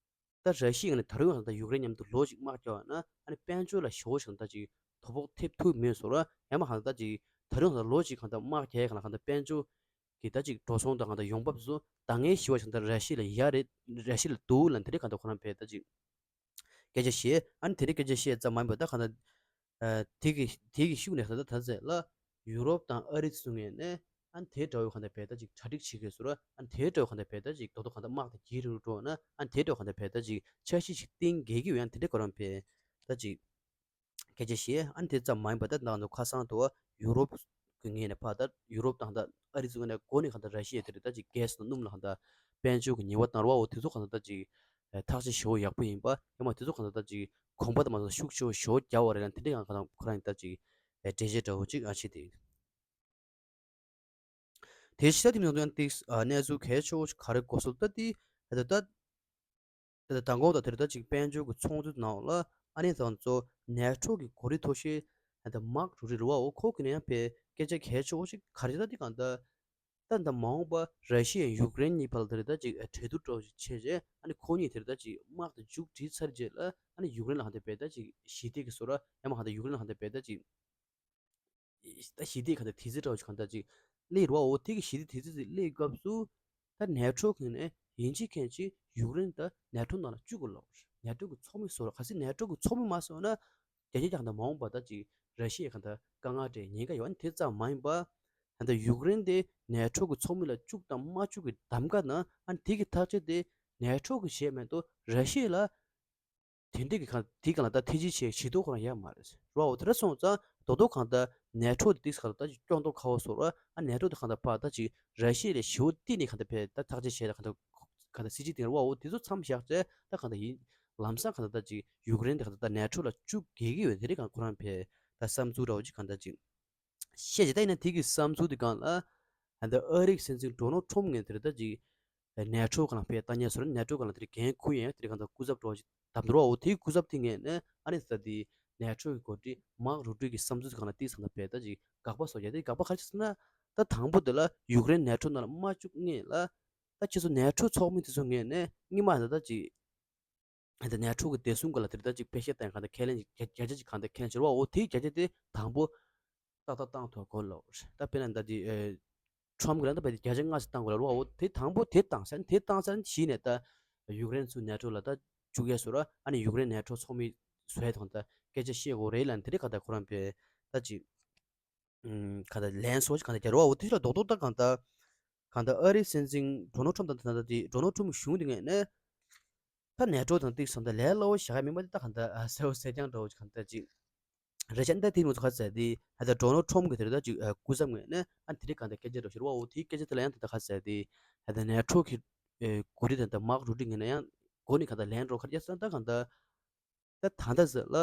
ད་ར་ཤི་ཡ་ནས་ད་རུང་ཡང་ད་ཡུཀ་རེན་མཉམ་དུ་ལོ་གཅིག་དམག་རྒྱག་པ་ན་ཨ་ནི་དཔལ་འབྱོར་ལ་ཞེ་བོ་ཞིག་ད་ཅིག་དོ་ཕོག་ཐེབས་ཐུབ་མེད་བཟོ་ར། ཡང་མ་གང་ལྟར་ད་ཅིག་ད་རུང་ད་ལོ་གཅིག་གང་ལྟར་དམག་རྒྱག་ཡ་གང་ལ་གང་ལྟར་དཔལ་འབྱོར་གྱི་ད་ཅིག་འགྲོ་སོང་དང་གང་ལྟར་ཡོང་འབབ་ཚོ་ད་ངས་ཞེ་བོ་ཞིག་ད་ར་ཤི་ཡ་ལ་ཡ་རེད། ར་ཤི་ཡ་ལ་སྡུག་ལ་དེ་རིགས་གང་ལྟར་ཁོ་རང་བལ་ད་ཅིག་སྐད་ཆ་བཤད། ཨ་ནི་དེ་རིང་སྐད་ཆ་བཤད་ཙམ་མ་ཡིན་པར་ད་གང་ལྟར། ཨ་དེ་གི་དེ་གི་ཤུགས་ནས་ད་ལྟ་ད་ཚེ་ལ་ཡུ་རོབ་དང་ཨ་རི་ཚོ་ངོས་ནས་ཨ་ནི་དེ་འདྲ་བོའི་གང་ལྟར་བལ་ད་ཅིག་གྲ་སྒྲིག་བྱེད་དགོས་ཟེར་ར། ཨ་ནི་དེ་འདྲ་བོའི་གང་ལྟར་བལ་ད་ཅིག་རྡོག་རྡོག་གང་ལྟར་དམག་དེ་རྒྱས་རུ་འགྲོ་ན་ཨ་ནི་དེ་འདྲ་བོའི་གང་ལྟར་བལ་ད་ཅིག་འཆར་གཞི་ཞིག་བཏིང་དགོས་ཀྱི་ཡོད། ཨ་ནི་དེ་འདྲ་ཁོ་རང་བལ་ད་ཅིག་སྐད་ཆ་བཤད། ཨ་ནི་དེ་ཙམ་མ་ཡིན་པར་ད་ང་ཚོ་ཁ་སང་དུ་ཡུ་རོབ་ཀྱི་ངོས་ནས་ཕར་ད་ཡུ་རོབ་དང་ད་ཨ་རི་ཚོ་ངོས་ནས་འགོ་ནས་གང་ལྟར་ར་ཤི་ཡ་དེ་རེད་ད་ཅིག་གྷེ་སི་དང་སྣུམ་ལ་གང་ལྟར་དཔལ་འབྱོར་གྱི་ཉེས་པ་བཏང་ར་བ། འོ་དེ་ཚོ་གང་ལྟར་ད་ཅིག་ཐག་གཅོད་ཞེ་བོ་ཡག་པོ་ཡིན་པ། ཡང་མ་དེ་ཚོ་གང་ལྟར་ད་ཅིག་གོམ་པ་དང་མ་ཚང་ཤུགས་ཆེ་བོ་ཞེ་བོ་རྒྱག་པ་རེད་ལ་དེ་འདྲ་ཡང་གང་ལྟར་ཁོ་རང་ཡིན་ད་ཅིག་འགྲེལ་བཤད་འདྲ་བོ་ཅིག་ཨ་བྱེད་དེ། དེ་ཕྱི་ད་དེ་མི་ཚོགས་ཡང་ཏིག་ཨ་གནས་ཚུལ་གལ་ཆེ་བོ་ཞིག་ག་རེ་གོ་སོང་ད་དེ་ད་ད་ད་ད་མདང་དགོང་དང་དེ་རིང་ད་ཅིག་དཔལ་འབྱོར་གྱི་ཚོགས་འདུ་ནང་ལ་ཨ་ནི་ད་ཚོ་ནེ་ཊོ་གི་འགོ་ཁྲིད་ཐོག་ཤེས་ད་མཱག་རུ་ཏི་རུ་བ་འོ་ཁོ་གི་ནས་ཡང་པའི་སྐད་ཆ་གལ་ཆེ་བོ་ཞིག་ག་རེ་ད་དེ་གང་ད་ད་ད་མ་འོངས་པ་ར་ཤི་ཡ་ཡུཀ་རེན་གཉིས་བར་ལ་དེ་རིང་ད་ཅིག་གྲོས་བསྡུར་འདྲ་བོ་ཞིག་བྱས་རྗེས་ཨ་ནི་ཁོ་གཉིས་དེ་རིང་ད་ཅིག་དམག་དེ་མཇུག་སྒྲིལ་ཚར་རྗེས་ལ་ཨ་ནི་ཡུཀ་རེན་ལ་གང་ད་པའི་ད་ཅིག་ཞི་བདེ་གི་བཟོ་འདྲ་ཡང་མ་གང་ད་ཡུཀ་རེན་ལ་གང་ད་པའི་ད་ཅིག་ད་ཞི་བདེ་གང་ལྟར་དེ་ཚེ་འདྲ་བོ་ཞིག་གང་ལྟར་ཅིག་སླེབས་རེད་བ། འོ་དེ་གི་ཞི་བདེ་དེ་ཚེ་ཅིག་སླེབས་སྐབས་སུ་ད་ནེ་ཊོ་གི་ནས་ཡིན་གཅིག་མིན་གཅིག་ཡུཀ་རེན་ད་ནེ་ཊོ་ནང་ལ་བཅུག་དགོས་ལབ་རེད། ནེ་ཊོ་གི་ཚོགས་མི་བཟོ་ར། གལ་སྲིད་ནེ་ཊོ་གི་ཚོགས་མི་མ་བཟོ་ན་རྒྱལ་སྤྱི་གང་ལྟར་མ་འོངས་པ་ད་ཅིག་ར་ཤི་ཡའི་གང་ལྟར་དཀའ་ངལ་འཕྲད་ཉེན་ཁ་ཡོད། ཨ་ནི་དེ་ཙམ་མ་ཡིན་པ་གང་ལྟར་ཡུཀ་རེན་དེ་ནེ་ཊོ་གི་ཚོགས་མི་ལ་བཅུག་དང་མ་བཅུག་གི་གདམ་ག་ན་ཨ་ནི་དེ་གི་ཐག་གཅོད་དེ་ནེ་ཊོ་གི་བྱས་མེད་དོ་ར་ཤི་ཡ་ལ། དེ་འདྲས་ཀྱི་གང་དེའི་སྒང་ལ་ད་ཐེ་ཇི་ཆེ་ཞི་ཏོ་ཁོ་རང་ཡོད་མ་རེད་རོ། འོ་དེ་འདྲ་སོང་ཙང་རྡོག་རྡོག་གང་ལྟར་ནེ་ཊོ་དེ་ཏིག་གང་ལྟར་ད་ཅིག་སྐྱོན་ཏོ་ཁ་བོ་སོ་རོ། ཨ་ནེ་ཊོ་དེ་གང་ལྟར་ཕར་ད་ཅིག་ར་ཤི་ཡ་ལས་ཞི་བོ་བརྟེན་ནས་གང་ལྟར་ཕེ་ད་ཐག་གཅོད་བྱས་ད་གང་ལྟར་གང་ལྟར་སྲིད་ཇུས་དེ་རོ། འོ་དེ་ཚོ་མཚམས་བཞག་ཚེ་ད་གང་ལྟར་ཡིན་ལམ་སང་གང་ལྟར་ད་ཅིག་ཡུཀ་རེན་དེ་གང་ལྟར་ད་ནེ་ཊོ་ལ་བཅུག་དགོས་ཀྱི་ཡོད་དེ་རེད། གང་ཁོ་རང་ཕེ་ད་བསམ་ཚུལ་འདྲ་བོ་ཅིག་གང་ལྟར་ཅིག་བཤད་ཅིག་ད་ཡིན་ན་དེ་གི་བསམ་ཚུལ་དེ་སྒང་ལ་ད་ལྟ་ཨ་རིའི་སྲིད་འཛིན་ཌོ་ནལ་ཊམ་ངོས་དེར་ད་ཅིག་ནེ་ཊོ་གང་ལ་ཕེ་ལྟ་ཉན་སོར་ནེ་ཊོ་གང་ལ་དེར་འགན་འཁུར་ཡན་དེར་གང་ལྟར་སྐུ་ཚབ་འགྲོ་བ་ཅིག་བདམས་འགྲོ་བ། འོ་དེའི་སྐུ་ཚབ་དེ་ངོས་ནས་ཨ་ནི་ད་དེ་ནེ་ཊོ་གི་འགོ་ཁྲིད་མཱག་རུ་ཏི་གི་བསམ་ཚུལ་གང་ལ་ཏིག་སང་ད་ཕེ་ད་ཅིག་དགག་པ་བཟོ་ཡ་དེ་དགག་པ་ག་རེ་ཟེར་ན་ད་དང་པོ་དེ་ལ་ཡུཀ་རེན་ནེ་ཊོ་ནང་ལ་མ་བཅུག་སྔོན་ལ་ད་ཁྱེད་ཚོ་ནེ་ཊོ་ཚོགས་མི་དེ་ཚོ་ངོས་ནས་སྔོན་མ་ད་ད་ཅིག་ད་ནེ་ཊོ་གི་བདེ་སྲུང་སྒང་ལ་དེར་ད་ཅིག་དཔེ་བཤད་བཏང་གང་ལྟར་ཁས་ལེན་ཅིག་བརྒྱ་ཆ་ཅིག་གང་ལྟར་ཁས་ལེན་བྱེད་རོགས། འོ་དེའི་བརྒྱ་ཆ་དེ་དང་པོ་ཏག་ཏག་བཏང་ཐུབ་དགོས་ལོ། ད་དཔེར་ན་ད་དེ་ཨེ་ཊམ་གི་ལ་ད་དཔེ་དེ་བརྒྱ་ཆ་ལྔ་ཙམ་བཏང་དགོས་ལ་རོགས། འོ་དེ་དང་པོ་དེ་བཏང་ཟེར་དེ་བཏང་ཟེར་གཞི་ནས་ད་ཡུཀ་རེན་ཚུར་ནེ་ཊོ་ལ་ད་བཅུག་ཡས་སོ་ར། ཨ་ནི་ཡུཀ་རེན་ནེ་ཊོ་ཚོགས་མི་བཟོས་དང་ད་སྐད་ཆ་བཤད་དགོས་རེད་ལ་དེ་རེད། གང་ལྟར་ཁོ་རང་པས་ད་ཅིག་གང་ལྟར་ལན་སོགས་གང་ལྟར་རྒྱག་རོགས། འོ་དེ་ལ་རྡོག་རྡོག་ད་གང་ལྟར་གང་ལྟར་ཨ་རིའི་སྲིད་འཛིན་ཌོ་ནལ་ཊམ་དང་ད་ལྟ་དེ་ཌོ་ནལ་ཊམ་གཞུང་དེ་ངོས་ནས་ད་ནེ་ཊོ་དང་ཏིག་སང་ད་ལས་སླ་བོ་བཞག་ཡ་མིན་པ་དེ་ད་གང་ལྟར་ཨ་གསལ་བོ་གསལ་རྐྱང་འདྲ་བོ་གང་ལྟར་ཅིག་རེད་ཤག་ད་དེ་མོ་ཚོ་ག་ཟེར་དེ་ད་ལྟ་ཌོ་ནལ་ཊམ་གི་དེ་རེད་ད་ཅིག་སྐུ་ཚབ་ངོས་ནས་ཨ་དེ་རིགས་གང་ལྟར་སྐད་ཆ་འདྲ་བོ་ཤོར་བ། འོ་དེའི་སྐད་ཆ་དེ་ལ་ཡང་ད་ལྟ་ག་ཟེར་དེ་ད་ལྟ་ནེ་ཊོ་གི་ ཨེ་གོ་སྒྲིག་དང་ད་མཱག་རུ་ཏི་ངེས་ན་ཡང་གོ་ནི་གང་ལྟར་ལན་འགྲོ་ཁར་ཡ་སང་ད་གང་ལྟར། ད་ད་ལྟ་ཟེར་ལ།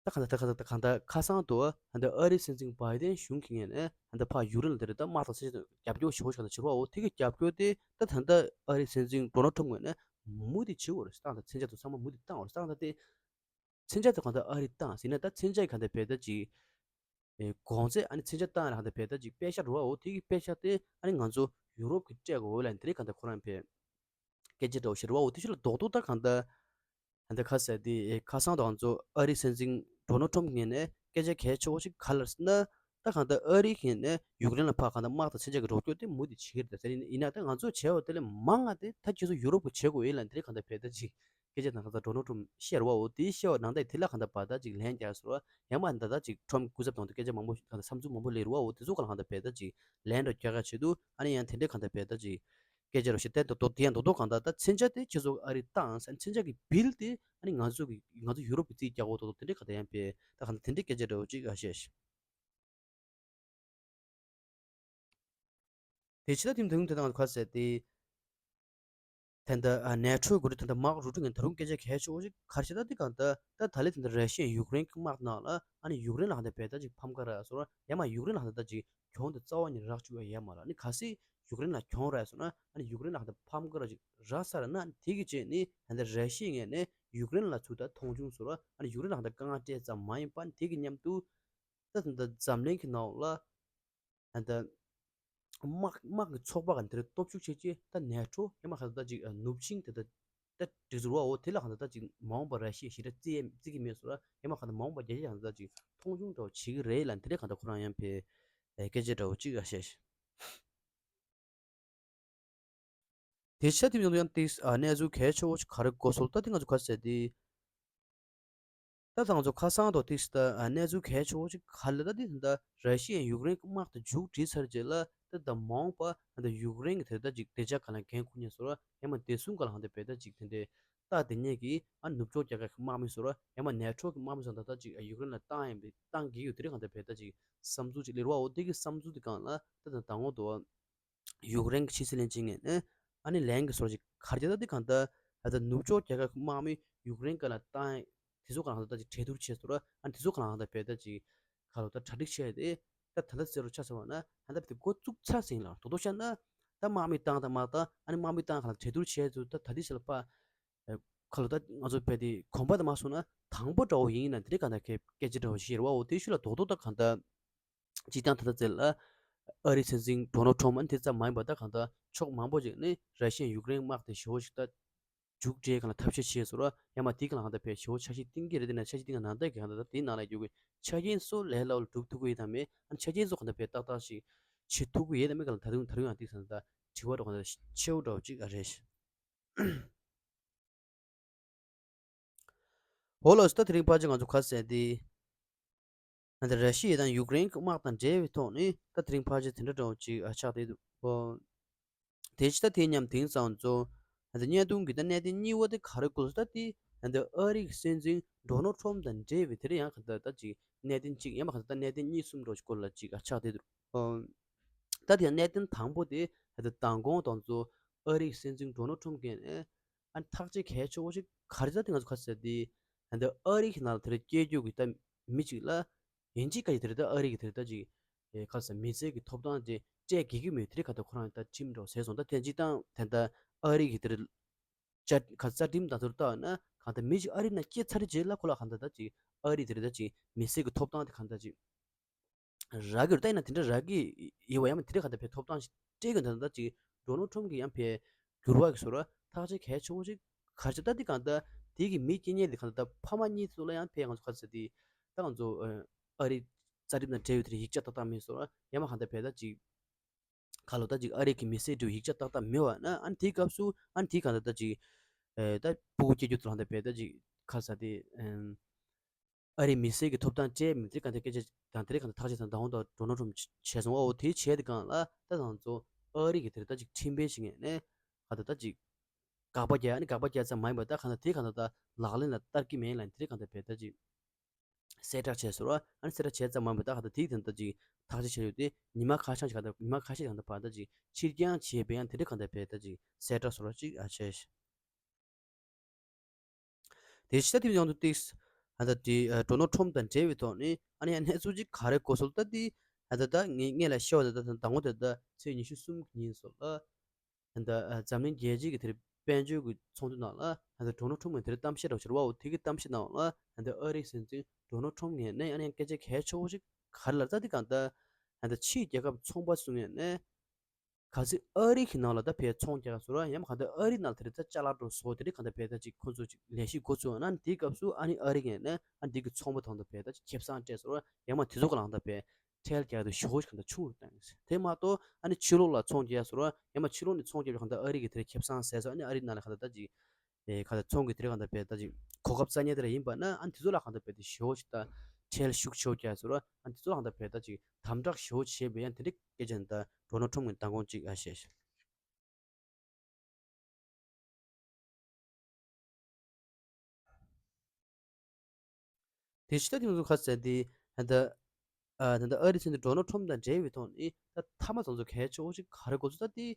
ད་གང་ལྟར་ད་གང་ལྟར་གང་ལྟར་ཁ་སང་དུ་ད་ལྟ་ཨ་རིའི་སྲིད་འཛིན་བྷའི་ཏན་གཞུང་གིས་ངེས་ནས་ད་ལྟ་ཕར་ཡུཀ་རེན་ལ་དེ་རེད་ད་དམག་དང་མཚོན་ཆ་རྒྱབ་སྐྱོར་ཞུ་བ་ཞིག་ད་བྱེད་རོགས་འོ་དེ་གི་རྒྱབ་སྐྱོར་དེ་ད་ད་ལྟ་ཨ་རིའི་སྲིད་འཛིན་ཌོ་ནལ་ཊམ་ངོས་ནས་མུ་མཐུད་བྱེད་དགོས་རེད་ད་གང་ལྟར་མཚོན་ཆ་དང་ཚང་མ་མུ་མཐུད་བཏང་དགོས་རེད་ད་གང་ལྟར་དེ། མཚོན་ཆ་དེ་གང་ལྟར་ཨ་རི་བཏང་ཟིན་ན་ད་མཚོན་ཆ་གི་གང་ལྟར་བེད་ད་ཅིག་ཨེ་གོང་ཚད་ཨ་ནི་མཚོན་ཆ་བཏང་ལ་གང་ལྟར་བེད་ད་ཅིག་པད་ཤག་འགྲོ་བ་འོ་དེ་གི་པད་ཤག་དེ་ཨ་ནི་ང་ཚོ་ཡུ་རོབ་ཀྱི་སྤྲད་དགོས་འོ་ལ་དེ་རིགས་གང་ལྟར་ཁོ་རང་བེད་སྐད་ཆ་འདྲ་བོ་ཞིག་རེད་བ་འོ་དེ་ཤུ་ལ་རྡོག་རྡོག་ད་གང་ལྟར་གང་ལྟར་ཁ་གསལ་དེ་ཨེ་ཁ་སང་དུ་ང་ཚོ་ཨ་རི་སྲིད་འཛིན་ཌོ་ནལ་ཊམ་ངོས་ནས་སྐད་ཆ་གལ་ཆེ་བོ་ཞིག་ག་ལ་ཟེར་ན། ད་གང་ལྟར་ཨ་རི་གིས་ནས་ཡུཀ་རེན་ལ་ཕར་གང་ལྟར་དམག་དང་མཚོན་ཆ་གི་རོགས་སྐྱོར་དེ་མུ་མཐུད་བྱེད་ཀྱི་རེད་ཟེར་ཡིན་ན་ད་ང་ཚོས་བྱས་པ་དེ་ལས་མང་ང་དེ་ད་ཁྱེད་ཚོ་ཡུ་རོབ་ཀྱིས་བྱེད་དགོས་ཡིན་ལ་འདི་རིགས་གང་ལྟར་བེད་ད་ཅིག་སྐད་ཆ་དང་ཁ་ཚ་ཌོ་ནལ་ཊམ་བཤད་རེད་བ་འོ་དེའི་བཤད་པ་ནང་ད་དེ་ལ་གང་ལྟར་བ་ད་ཅིག་ལན་རྒྱག་ཟེར་བ་ཡང་མ་ད་ད་ཅིག་ཊམ་སྐུ་ཚབ་དང་དུ་སྐད་ཆ་མང་པོ་གང་ལྟར་བསམ་ཚུལ་མང་པོ་སླེབས་རེད་བ་འོ་དེ་ཚོ་གང་ལ་གང་ལྟར་བེད་ད་ཅིག་ལན་རེ་རྒྱག་ག་བྱེད་དུས་ཨ་ནི་ཡང་དེ་འདྲས་གང་ལྟར་བེད་ད་ཅིག་སྐད་ཆ་རེ་བཤད་དེ་རྡོག་རྡོག་དེ་ཡང་རྡོག་རྡོག་གང་ལྟར་ད་མཚོན་ཆ་དེ་ཁྱེད་ཚོ་ཨ་རི་བཏང་ཟེར་མཚོན་ཆ་གི་བིལ་དེ་ཨ་ནི་ང་ཚོ་གི་ང་ཚོ་ཡུ་རོབ་ཀྱི་རྩིས་རྒྱག་འོ་རྡོག་རྡོག་དེ་འདྲས་གང་ལྟར་ཡང་བེད་ད་གང་ལྟར་དེ་འདྲས་སྐད་ཆ་རེ་བ་ཅིག་ཨ་བཤད། དེ་ཕྱི་ད་ཐིམ་དུང་དེ་དང་ཁ་ཟེར་ཏེ། ད་ལྟ་ཨ་ནེ་ཊོ་གི་འགོ་ཁྲིད་ད་ལྟ་མཱག་རུ་ཏི་ངས་ད་རུང་སྐད་ཆ་གལ་ཆེ་བོ་ཞིག་ག་རེ་བཤད་ད་འདི་གང་ལྟར་ད་ད་ལས་ད་ལྟ་ར་ཤི་ཡ་ཡུཀ་རེན་གྱི་དམག་ནང་ལ་ཨ་ནི་ཡུཀ་རེན་ལ་ཧ་ད་བེད་ད་ཅིག་ཕམ་ཁ་རག་སོང་ཡང་མ་ཡུཀ་རེན་ལ་ཧ་ད་ད་ཅིག་གྱོང་དེ་རྩ་བ་ནས་རག་བཅུག་ཡ་ཡ་མ་ལ་ཨ་ནི་གལ་སྲིད་ཡུཀ་རེན་ལ་གྱོང་རག་སོང་ན་ཨ་ནི་ཡུཀ་རེན་ལ་ཧ་ད་ཕམ་ཁ་རག་ཅིག་རག་ས་ར་ན་དེ་གི་རྗེས་ནི་ད་ལྟ་ར་ཤི་ཡ་ངས་ནས་ཡུཀ་རེན་ལ་ཚུར་ད་མཐོང་ཆུང་སོང་ཨ་ནི་ཡུཀ་རེན་ལ་ཧ་ད་དཀའ་ངལ་སྤྲད་ཙམ་མ་ཡིན་པ་ཨ་ནི་དེ་གི་མཉམ་དུ། ད་ད་འཛམ་གླིང་གི་ནང་ལ་ད་དམག་དམག་གི་ཚོགས་པ་ག་འདིར་སྟོབས་ཤུགས་ཆེ་ཆེ་ད་ནེ་ཊོ་ཡང་མ་ག་ད་ཅིག་ནུབ་ཆིངས་དེ་ད་ད་སྒྲིག་འཛུགས་བ་འོ་དེ་ལ་ག་ད་ད་ཅིག་མ་འོངས་པ་ར་ཤི་ཡ་ཞེ་དྲག་བརྩི་ཡ་བརྩི་གི་མེད་སོང་ཡང་མ་ག་ད་མ་འོངས་པ་རྒྱ་ཆེ་ཡང་ད་ཅིག་མཐོང་ཆུང་འདྲ་བོ་བྱེད་ཀྱི་རེད་ལ་འདི་འདྲ་ག་ད་ཁོ་རང་ཡང་ཕེ་སྐད་ཆ་འདྲ་བོ་ཅིག་ཨ་བཤད། དེ་ཆ་དེ་ཡོང་ཡང་ཏིས་ཨ་གནས་ཚུལ་གལ་ཆེ་བོ་ཞིག་ག་རེ་གོ་སོང་ད་དེ་ང་ཚོ་ག་ཟེར་དེ། ད་ང་ཚོ་ཁ་སང་དུ་ཏིས་ད་ཨ་གནས་ཚུལ་གལ་ཆེ་བོ་ཞིག་ག་ལ་ད་དེ་ད་ར་ཤི་ཡ་ཡུཀ་རེན་གྱི་དམག་དེ་མཇུག་སྒྲིལ་ཚར་རྗེས་ལ་ད་ད་མ་འོངས་པ་ད་ཡུཀ་རེན་གྱི་དེ་ད་ཅིག་བདེ་འཇགས་ག་ལ་འགན་འཁུར་ཉེན་སོ་ར་ཡང་མ་བདེ་སྲུང་ག་ལ་ཧང་དེ་བེད་ད་ཅིག་དེ་འདྲའི་ད་དེ་ཉེ་གི་ཨ་ནུབ་ཕྱོགས་རྒྱལ་ཁབ་ཀྱི་དམག་མི་སོ་ར་ཡང་མ་ནེ་ཊོ་གི་དམག་མི་སོ་ད་ད་ཅིག་ཡུཀ་རེན་ལ་བཏང་ཡིན་པའི་བཏང་གི་ཡོད་དེ་རིགས་གང་ལྟར་བེད་ད་ཅིག་བསམ་ཚུལ་ཅིག་ལེར་བ་འོ་དེ་གི་བསམ་ཚུལ་དེ་གང་ལ་ད་ད་ད་ངོ་དུ་བ། ཡུཀ་རེན་གྱི་ཕྱི་སྲིད་བློན་ཆེན་ངོས་ནས་ཨ་ནི་ལན་གྱི་སོར་ཅིག་གར་རྒྱ་ད་དེ་གང་ལྟར་ད་ལྟ་ནུབ་ཕྱོགས་རྒྱལ་ཁབ་ཀྱི་དམག་མི་ཡུཀ་རེན་ག་ལ་བཏང་དེ་ཚོ་ག་ལ་ད་ཅིག་གྲོས་བསྡུར་བྱས་སོ་ར་ཨ་ནི་དེ་ཚོ་ག་ལ་ད་བེད་ད་ཅིག་ག་ལ་ད་གྲ་སྒྲིག་བྱས་ཏེ་ད་ད་ལྟ་ཟེར་རུ་ཆ་ཟེར་བ་ན་ད་ལྟ་དེ་འགོ་བཙུགས་ཚར་ཟིན་ལ་དོ་དོ་ཤ་ན་ད་དམག་མི་བཏང་ད་མ་བཏང་ཨ་ནི་དམག་མི་བཏང་ག་ལ་གྲོས་བསྡུར་བྱས་ཚུལ་ད་ད་དེ་ཟེར་ལ་པ་ག་ལ་ད་ང་ཚོ་བེད་དེ་གོམ་པ་ད་མ་སོང་ན་དང་པོ་འདྲ་བོ་ཡིན་ན་དེ་རིགས་ག་ད་སྐད་ཆ་འདྲ་བོ་ཞིག་རེད་བ་འོ་དེ་ཤུ་ལ་དོ་དོ་ད་ག་ད། སྤྱིར་བཏང་ད་ལྟ་ཚེ་ལ་ཨ་རིའི་སྲིད་འཛིན་ཌོ་ནལ་ཊམ་ཨ་ནི་དེ་ཙམ་མ་ཡིན་པ་ད་གང་ལྟར་ཕྱོགས་མང་པོ་ཅིག་ནས་ར་ཤི་ཡ་ཡུཀ་རེན་དམག་དེ་ཞེ་པོ་ཞིག་ད་མཇུག་སྒྲིལ་གང་ལ་ཐབས་ཤེས་བྱས་སོང་ར་ཡང་མ་དེ་གང་ལ་གང་ལྟར་བས་ཞེ་པོ་འཆར་གཞི་བཏིང་གི་རེད་དེ་ན་འཆར་གཞི་བཏིང་ག་ནང་ལྟར་གི་གང་ལྟར་དེའི་ནང་ལ་ཡོད་གི་ཆ་རྐྱེན་སོགས་ལས་སླ་བོ་ལ་སྒྲུབ་ཐུབ་ཀྱི་ཡོད་དམ་མེད་ཨ་ནི་ཆ་རྐྱེན་སོགས་གང་ལྟར་བས་ཏག་ཏག་ཞིག་བྱེད་ཐུབ་ཀྱི་ཡོད་དམ་མེད་གང་ལ་ད་དུང་ད་དུང་ཡང་དེ་ས་ད་དྲི་བ་འདྲ་གང་ལྟར་ཆེ་བོ་འདྲ་བོ་ཅིག་ཨ་རེད། ཧོ་ལོ་སི་ད་དེ་རིང་ཕལ་ཆེར་ང་ཚོ་ཁ་གསལ་ཏེ། ད་ར་ཤི་ཡ་དང་ཡུཀ་རེན་གྱི་དམག་དང་འབྲེལ་བའི་ཐོག་ནས་ད་དེ་རིང་ཕལ་ཆེར་དེ་འདྲ་འདྲ་བོ་ཅིག་ཨ་ཆགས་བསྡད་འདུག་ཨོ། དེ་ཕྱི་ད་དེ་མཉམ་དེང་སང་ཚོ་ད་བརྙན་ཐུང་གི་ད་གནད་དོན་གཉིས་པ་དེ་ག་རེ་སྐོར་ད་དེ་ད་ཨ་རི་གི་སྲིད་འཛིན་ཌོ་ནལ་ཊམ་དང་འབྲེལ་བའི་དེ་རིང་ཡང་ག་ད་ད་ཅིག་གནད་དོན་གཅིག་ཡང་མ་ག་ད་ད་གནད་དོན་གཉིས་གསུམ་འདྲ་བོ་ཅིག་སྐོར་ལ་ཅིག་ཨ་ཆགས་བསྡད་འདུག་ཨོ། ད་དེ་ཡང་གནད་དོན་དང་པོ་དེ་ད་ད་མདང་དགོང་དང་ཚོ་ཨ་རི་གི་སྲིད་འཛིན་ཌོ་ནལ་ཊམ་གིས་ནས། ཨ་ནི་ཐག་གཅོད་གལ་ཆེ་བོ་ཞིག་ག་རེ་ད་དེ་ང་ཚོ་ག་ཟེར་དེ། ད་ལྟ་ཨ་རི་གི་ནང་ལ་དེ་རེད་སྐྱེས་རྒྱུ་གི་ད་མི་གཅིག་ལ་ཡིན་གཅིག་ག་ཡི་དེ་རེད་ད་ཨ་རི་གི་དེ་རེད་ད་ཅིག་ཨེ་ག་ཟེར་མི་ཚེ་གི་ཐོབ་ཐང་དེ་སྤྲད་དགོས་ཀྱི་མེད་དེ་རེད་ག་ད་ཁོ་རང་ད་ཁྲིམས་འགྲོ་ཟེར་སོང་ད་དེ་སྤྱིར་བཏང་ད་ལྟ་ཨ་རི་གི་དེ་རེད་ཅ་ག་རྩ་ཁྲིམས་ད་ཚུར་ལྟ་ན་གང་ད་མི་གཅིག་ཨ་རི་ནང་སྐྱེས་ཚར་རྗེས་ལ་ཁོ་ལ་གང་ད་ད་ཅིག་ཨ་རི་དེ་རེད་ད་ཅིག་མི་ཚེ་གི་ཐོབ་ཐང་དེ་གང་ད་ཅིག་རག་གི་རེད་ད་ཡིན་ན་དེ་འདྲ་རག་གི་ཡོད་པ་ཡང་མ་དེ་འདྲ་གང་ལྟར་བས་ཐོབ་ཐང་ཞིག་སྤྲད་གི་འདུག་ད་ཅིག་ཌོ་ནལ་ཊམ་གི་ཡང་བས་འགྱུར་བ་གི་བཟོ་འདྲ་ཐག་གཅོད་གལ་ཆེ་བོ་ཞིག་ག་རེ་ད་དེ་གང་ལྟར་དེ་གི་མི་སྐྱེ་མཁན་དེ་གང་ལྟར་ཕ་མ་གཉིས་ཚོ་ལ་ཡང་བས་ང་ཚོ་ག་རེ་ཟེར་དེ་ད་ང་ཚོ་ཨ་རི་རྩ་ཁྲིམས་དང་འབྲེལ་ཡོད་དེ་ཡིག་ཆ་ཏག་ཏག་མེད་བཟོ་འདྲ་ཡང་མ་གང་ལྟར་བས་ད་ཅིག་ག་ལོ་ད་ཅིག་ཨ་རི་གི་མི་སེར་འདྲ་བོ་ཡིག་ཆ་ཏག་ཏག་མེད་པ་ན་ཨ་ནི་དེའི་སྐབས་སུ་ཨ་ནི་དེ་གང་ལྟར་ད་ཅིག་ཨེ་ད་སྤུ་གུ་སྐྱེ་རྒྱུ་ཚོ་ལ་ད་བས་ད་ཅིག་ག་རེ་ཟེར་དེ་ཨེམ། ཨ་རིའི་མི་སེར་གྱི་ཐོབ་ཐང་བཅས་མི་དེ་གང་ཐད་སྐད་ཆ་དང་དེ་རིང་གང་ཐད་ཐག་གཅོད་དང་ཟླ་འོང་དང་ཌོ་ནལ་ཊམ་བྱས་སོང་ཨོ་དེ་བྱས་དེ་གང་ལ་ད་ང་ཚོ་ཨ་རི་གི་དེར་ད་ཅིག་ཁྲིམས་དཔོན་ཞིག་ངེས་ནས་ག་ད་ད་ཅིག་དགག་པ་རྒྱག་ཨ་ནི་དགག་པ་རྒྱག་ཙམ་མ་ཡིན་པར་ད་གང་ད་དེ་གང་ད་ད་ལག་ལེན་ལ་བསྟར་གྱི་མེད་ལ་དེ་རིང་གང་ད་བས་ད་ཅིག་ གསལ་བསྒྲགས་བྱས་སོང་ར། ཨ་ནི་གསལ་བསྒྲགས་བྱས་ཙམ་མ་ཡིན་པར་ད་གང་ལྟར་དེའི་དོན་དག་ཅིག་ཐག་གཅོད་བྱས་ཡོད་དེ། ཉི་མ་ཁ་ཤས་ཤིག་གང་ལྟར་ཉི་མ་ཁ་ཤས་གང་ལྟར་བར་ད་ཅིག་ཕྱིར་འགྱངས་བྱས་པའི་ཡང་དེ་འདྲ་གང་ལྟར་བས་ད་ཅིག་གསལ་བསྒྲགས་སོང་ར་ཅིག་ཨ་བྱས། དེ་ཕྱི་ད་དེ་ཡང་དུ་ཏིགས་ཨ་ད་དེ་ཌོ་ནལ་ཁྲོམ་དང་འབྲེལ་བའི་ཐོག་ནས་ཨ་ནི་ཡང་གནས་ཚུལ་ཅིག་ག་རེ་གོ་སོང་ད་དེ་ཨ་ད་ད་ངས་ངས་ལ་ཤོད་ད་ད་དང་པོ་དེ་ད་ཚེས་ཉི་ཤུ་གསུམ་ཉིན་སོང་ལ། ད་ལྟ་འཛམ་གླིང་རྒྱལ་སྤྱི་གི་དེར་དཔལ་འབྱོར་གྱི་ཚོགས་འདུ་ནང་ལ་ད་ལྟ་ཌོ་ནལ་ཁྲོམ་གྱི་དེར་གཏམ་བཤད་འདྲ་བོ་བྱས་རེད་བ། འོ་དེ་གི་གཏམ་བཤད་ནང་ལ་ད་ལྟ་ཨ་རིའི་སྲིད་འཛིན་ཌོ་ནལ་ཁྲོམ་ངོས་ནས་ཨ་ནི་སྐད་ཆ་གལ་ཆེ་བོ་ཞིག་ག་རེ་ལབ་ཙང་དེ་གང་ལྟར་ད་ལྟ་ཕྱིའི་རྒྱལ་ཁབ་ཚོང་པ་ཚོ་ངོས་ནས་གལ་སྲིད་ཨ་རི་གི་ནང་ལ་ད་ཕར་ཚོང་རྒྱག་སོང་ར་ཡང་མ་གང་ལྟར་ཨ་རི་ནང་ལ་དེར་ད་ཅ་ལག་འགྲོ་སོང་དེ་འདྲ་གང་ལྟར་བས་ད་ཅིག་ཁོ་ཚོ་ཅིག་ལས་གཞི་འགོ་བཙུགས་ན་དེའི་སྐབས་སུ་ཨ་ནི་ཨ་རི་ངོས་ནས་ཨ་འདི་གི་ཚོང་པ་དང་ད་བས་ད་ཅིག་ཁེ་བཟང་སྤྲད་སོང་ར་ཡང་མ་དེ་ཚོ་ག་ལ་ད་བས། ཁྲལ་རྒྱག་དུས་ཞེ་པོ་ཞིག་གང་ལྟར་ཆུང་རུ་བཏང་ཡོད། དེ་མ་གཏོགས་ཨ་ནི་ཕྱི་ལོགས་ལ་ཚོང་རྒྱག་ཟེར་བ་ཡང་མ་ཕྱི་ལོགས་ནས་ཚོང་རྒྱག་པའི་གང་ལྟར་ཨ་རི་གི་དེར་ཁེ་བཟང་ཟད་སོང་ཨ་ནི་ཨ་རི་ནང་ལ་གང་ལྟར་ད་ཅིག་ཨེ་གང་ལྟར་ཚོང་གི་དེ་རིགས་གང་ལྟར་བས་ད་ཅིག་གོ་སྐབས་རྩ་ཉེ་དེ་ར་ཡིན་པ་ན་ཨ་ནི་དེ་ཚོ་ལ་གང་ལྟར་བས་ད་ཞེ་པོ་ཞིག་ད་ཁྲལ་ཤུགས་ཆེ་བོ་རྒྱག་ཟེར་བ་ཨ་ནི་དེ་ཚོ་ལ་གང་ལྟར་བས་ད་ཅིག་དམ་དྲག་ཞེ་པོ་བྱས་པའི་ཡང་དེ་འདྲའི་སྐད་ཆ་འདི་ད་ཌོ་ནལ་ཁྲོམ་གྱི་མདང་དགོང་ཅིག་ཨ་བཤད་ཤག་དེ་ཕྱི་ད་དེ་ཚོ་ཁ་ཟེར་དེ་ད་ད་ཨ་རི་ཚོ་འདི་ཌོ་ནལ་ཁྲོམ་དང་འབྲེལ་བའི་ཐོག་ནས་ད་མཐའ་མ་དང་ཚོ་གལ་ཆེ་བོ་ཞིག་ག་རེ་གོ་ཚོད་ད་དེ་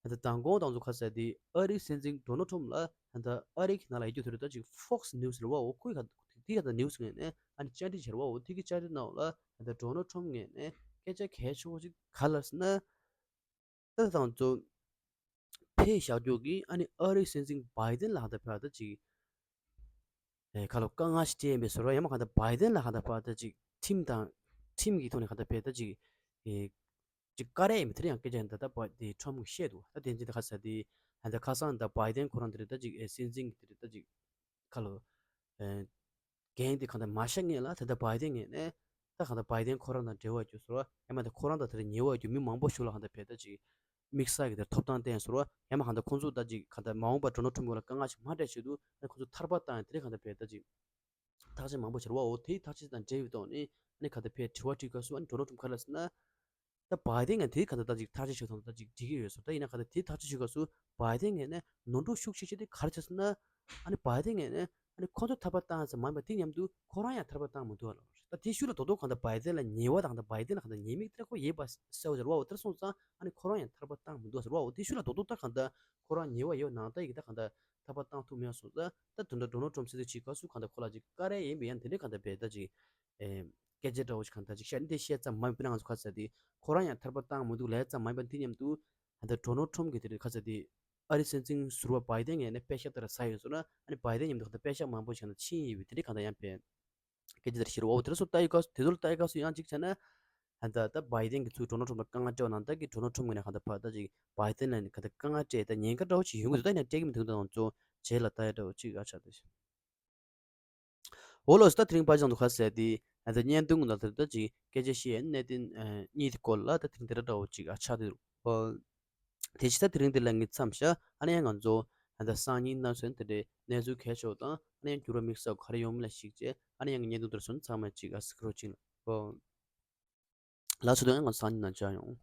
ད་མདང་དགོང་དང་ཚོ་ཁ་ཟེར་དེ་ཨ་རིའི་སྲིད་འཛིན་ཌོ་ནལ་ཁྲོམ་ལ་ད་ཨ་རི་གི་ནང་ལ་ཡོད་རྒྱུ་དེ་རེད་ད་ཅིག་Fox News་རེད་བ། འོ་ཁོའི་ག་དེ་ག་ད་ནིའུ་སི་ངོས་ནས་ཨ་ནི་བཅར་འདྲི་བྱས་རེད་བ། འོ་དེ་གི་བཅར་འདྲི་ནང་ལ་ད་ཌོ་ནལ་ཁྲོམ་ངོས་ནས་སྐད་ཆ་གལ་ཆེ་བོ་ཞིག་ག་ལབ་ཟེར་ན། ད་དང་ཚོ་ཕེ་བཞག་རྒྱུ་གི་ཨ་ནི་ཨ་རིའི་སྲིད་འཛིན་བྷའི་ཏན་ལ་ཧ་ད་ཕེ་ད་ཅིག་ཨེ་ཁ་ལོ་དཀའ་ངལ་ཞིག་སྤྲད་ཡིན་པའི་ཟེར་བ་ཡང་མ་གང་ལྟར་བྷའི་ཏན་ལ་གང་ལྟར་ཕར་ད་ཅིག་ཁྲིམས་དང་ཁྲིམས་ཀྱི་ཐོག་ནས་གང་ལྟར་ཕར་ད་ཅིག་ཨེ་ཅིག་བཀའ་རེ་ཡིན་པའི་དེ་རིང་ཡང་སྐད་ཆ་ཡིན་ད་ད་བ་དེ་ཁྲོམ་གྱིས་བཤད་འདུག་ད་དེ་འཛིན་ད་ཁ་ས་དེ་ད་ཁ་སང་ད་བྷའི་ཏན་ཁོ་རང་དེ་རེད་ད་ཅིག་ཨེ་སྲིད་འཛིན་གྱི་དེ་རེད་ད་ཅིག་ཁ་ལོ་ཨེ་འགན་དེ་གང་ལྟར་མ་བཞག་སྔོན་ལ་ད་ལྟ་བྷའི་ཏན་ངོས་ནས་ད་གང་ལྟར་བྷའི་ཏན་ཁོ་རང་དང་འབྲེལ་བ་རྒྱུ་ཟེར་བ་ཡང་མ་ད་ཁོ་རང་དང་དེ་རིང་ཉེ་བ་རྒྱུ་མི་མང་པོ་ཞིག་ལ་གང་ལྟར་ཕར་ད་ཅིག་དམིགས་བསལ་གྱི་དེར་ཐོབ་ཐང་བསྟན་སོང་བ་ཡང་མ་གང་ལྟར་ཁོང་ཚོ་ད་ཅིག་གང་ལྟར་མ་འོངས་པར་ཌོ་ནལ་ཁྲོམ་སྐོར་ལ་དཀའ་ངལ་ཞིག་མ་སྤྲད་ཆེད་དུ་ཨ་ཁོང་ཚོ་ཐར་པ་བཏང་ཡང་དེ་རིང་གང་ལྟར་ཕར་ད་ཅིག་ཐག་གཅོད་མང་པོ་བྱེད་རེད་བ། འོ་དེའི་ཐག་གཅོད་དང་འབྲེལ་བའི་ཐོག་ནས་ཨ་ནི་གང་ལྟར་ཕར་དྲི་བ་དྲིས་སྐབས་སུ་ཨ་ནི་ཌོ་ནལ་ཁྲོམ་ག་རེ་ལབ་ཟེར་ན། ད་བྷའི་ཏན་ངས་དེའི་གང་ལྟར་ད་ཅིག་ཐག་གཅོད་བྱེད་སྟངས་ད་ཅིག་འགྲིག་གི་ཡོད་སོང་ད་ཡིན་ན་གང་ལྟར་དེའི་ཐག་གཅོད་བྱེད་སྐབས་སུ་བྷའི་ཏན་ངས་ནས་ནོར་འཁྲུལ་ཤུགས་ཆེ་ཤོས་དེ་ག་རེ་བྱས་སོང་ན། ཨ་ནི་བྷའི་ཏན་ངས་ནས་ཨ་ནི་ཁོང་ཚོ་ཐར་པ་བཏང་ཙམ་མ་ཡིན་པ་དེ་མཉམ་དུ་ཁོ་རང་ཡང་ཐར་པ་བཏང་མི་འདུག་ཨ་ལོ། ད་དེའི་ཤུལ་ལ་རྡོག་རྡོག་གང་ལྟར་བྷའི་ཏན་ལ་ཉེས་པ་དང་ད་བྷའི་ཏན་ལ་གང་ལྟར་ཉེས་དམིགས་དེ་ཁོ་ཡོད་པ་གསལ་བོ་ཟེར་བའོ། དེར་སོང་ཙང་ཨ་ནི་ཁོ་རང་ཡང་ཐར་པ་བཏང་མི་འདུག་ཟེར་བའོ། དེའི་ཤུལ་ལ་རྡོག་རྡོག་ད་གང་ལྟར་ཁོ་རང་ཉེས་པ་ཡོད་ནང་ལྟ་ཡི་གི་ད་གང་ལྟར་ཐར་པ་བཏང་ཐུབ་མེད་སོང་ཙང་ད་དོན་དག་ཌོ་ནལ་ཁྲོམ་སྲིད་འཛིན་བྱེད་སྐབས་སུ་གང་ལྟར་ཁོ་ལ་ཅིག་བཀའ་རེ་ཡིན་པས་ཡང་དེ་འདྲའི་གང་ལྟར་བས་ད་ཅིག་ཨེ་སྐད་ཆ་འདྲ་བོ་ཞིག་གང་ལྟར་ཅིག་བཤད་འདི་བཤད་ཙམ་མ་ཡིན་པ་ན་ང་ཚོ་ཁ་ས་དེ་ཁོ་རང་ཡང་ཐར་པ་བཏང་མི་འདུག་ལབ་ཙམ་མ་ཡིན་པ་དེ་མཉམ་དུ་ད་ལྟ་ཌོ་ནལ་ཁྲོམ་གྱི་དེ་རེད་ཁ་ས་དེ་ཨ་རི་སྲིད་འཛིན་ཟུར་པ་བྷའི་ཏན་ངས་ནས་པད་ཤག་དེ་ར་ཟ་ཡོད་སོང་ན་ཨ་ནི་བྷའི་ཏན་མཉམ་དུ་ད་ལྟ་པད་ཤག་མང་པོ་ཞིག་ད་ཕྱིན་ཡོད་པའི་དེ་འདྲའི་གང་ལྟར་ཡང་བས་སྐད་ཆ་དེ་ར་བཤད་རེད་བ། འོ་དེ་ར་སོ་ལྟ་ཡི་སྐབས་སུ་དེ་ཚོ་ལ་ལྟ་ཡི་སྐབས་སུ་ཡང་གཅིག་བྱས་ན་ད་ལྟ་བྷའི་ཏན་གྱི་ཚུར་ཌོ་ནལ་ཁྲོམ་ལ་དཀའ་ངལ་སྤྲད་པ་ནང་ལྟར་གྱི་ཌོ་ནལ་ཁྲོམ་ངོས་ནས་གང་ལྟར་བར་ད་ཅིག་བྷའི་ཏན་ལ་ནི་གང་ལྟར་དཀའ་ངལ་སྤྲད་ད་ཉེན་ཁ་འདྲ་བོ་ཞིག་ཡོང་གི་འདུག་ད་ཉེན་ཁ་འདྲ་བོ་ཞིག་ཡོང་གི་འདུག་ད་ང་ཚོ་རྗེས་ལ་ལྟ་ཡ་འདྲ་བོ་གཅིག་ཨ་ཆགས་འདུག་འོ་ལོ་སི་ད་དེ་རིང་པ་ཅང་དུ་ཁ་ཟེར་ཏེ་ང་ཚོ་བརྙན་ཐུང་ནང་དེར་ད་ཅིག་སྐད་ཆ་བཤད་གནད་དོན་གཉིས་དེ་སྐོར་ལ་ད་དེ་རིང་དེ་འདྲ་འདྲ་བོ་ཅིག་ཨ་ཆགས་འདུག་འོ། དེ་ཕྱི་ད་དེ་རིང་འདི་ལ་ངས་མཚམས་བཞག་ཨ་ནི་ཡང་ང་ཚོ་ད་སང་ཉིན་གནངས་ཚེ་དེ་འདྲའི་གནས་ཚུལ་གལ་ཆེ་བ་དང་ཨ་ནི་ཡང་འགྱུར་བ་དམིགས་བསལ་ག་རེ་ཡོང་མིན་ལ་གཞིགས་བྱས་ཨ་ནི་ཡང་བརྙན་ཐུང་དེར་སོན་ཚང་མ་ཅིག་ཨ་གཟིགས་རོགས་གྱིས་ལ། འོ། ལགས་སོ་དེ་ཡང་ང་ཚོ་སང་ཉིན་ནང་མཇལ་ཡོང་།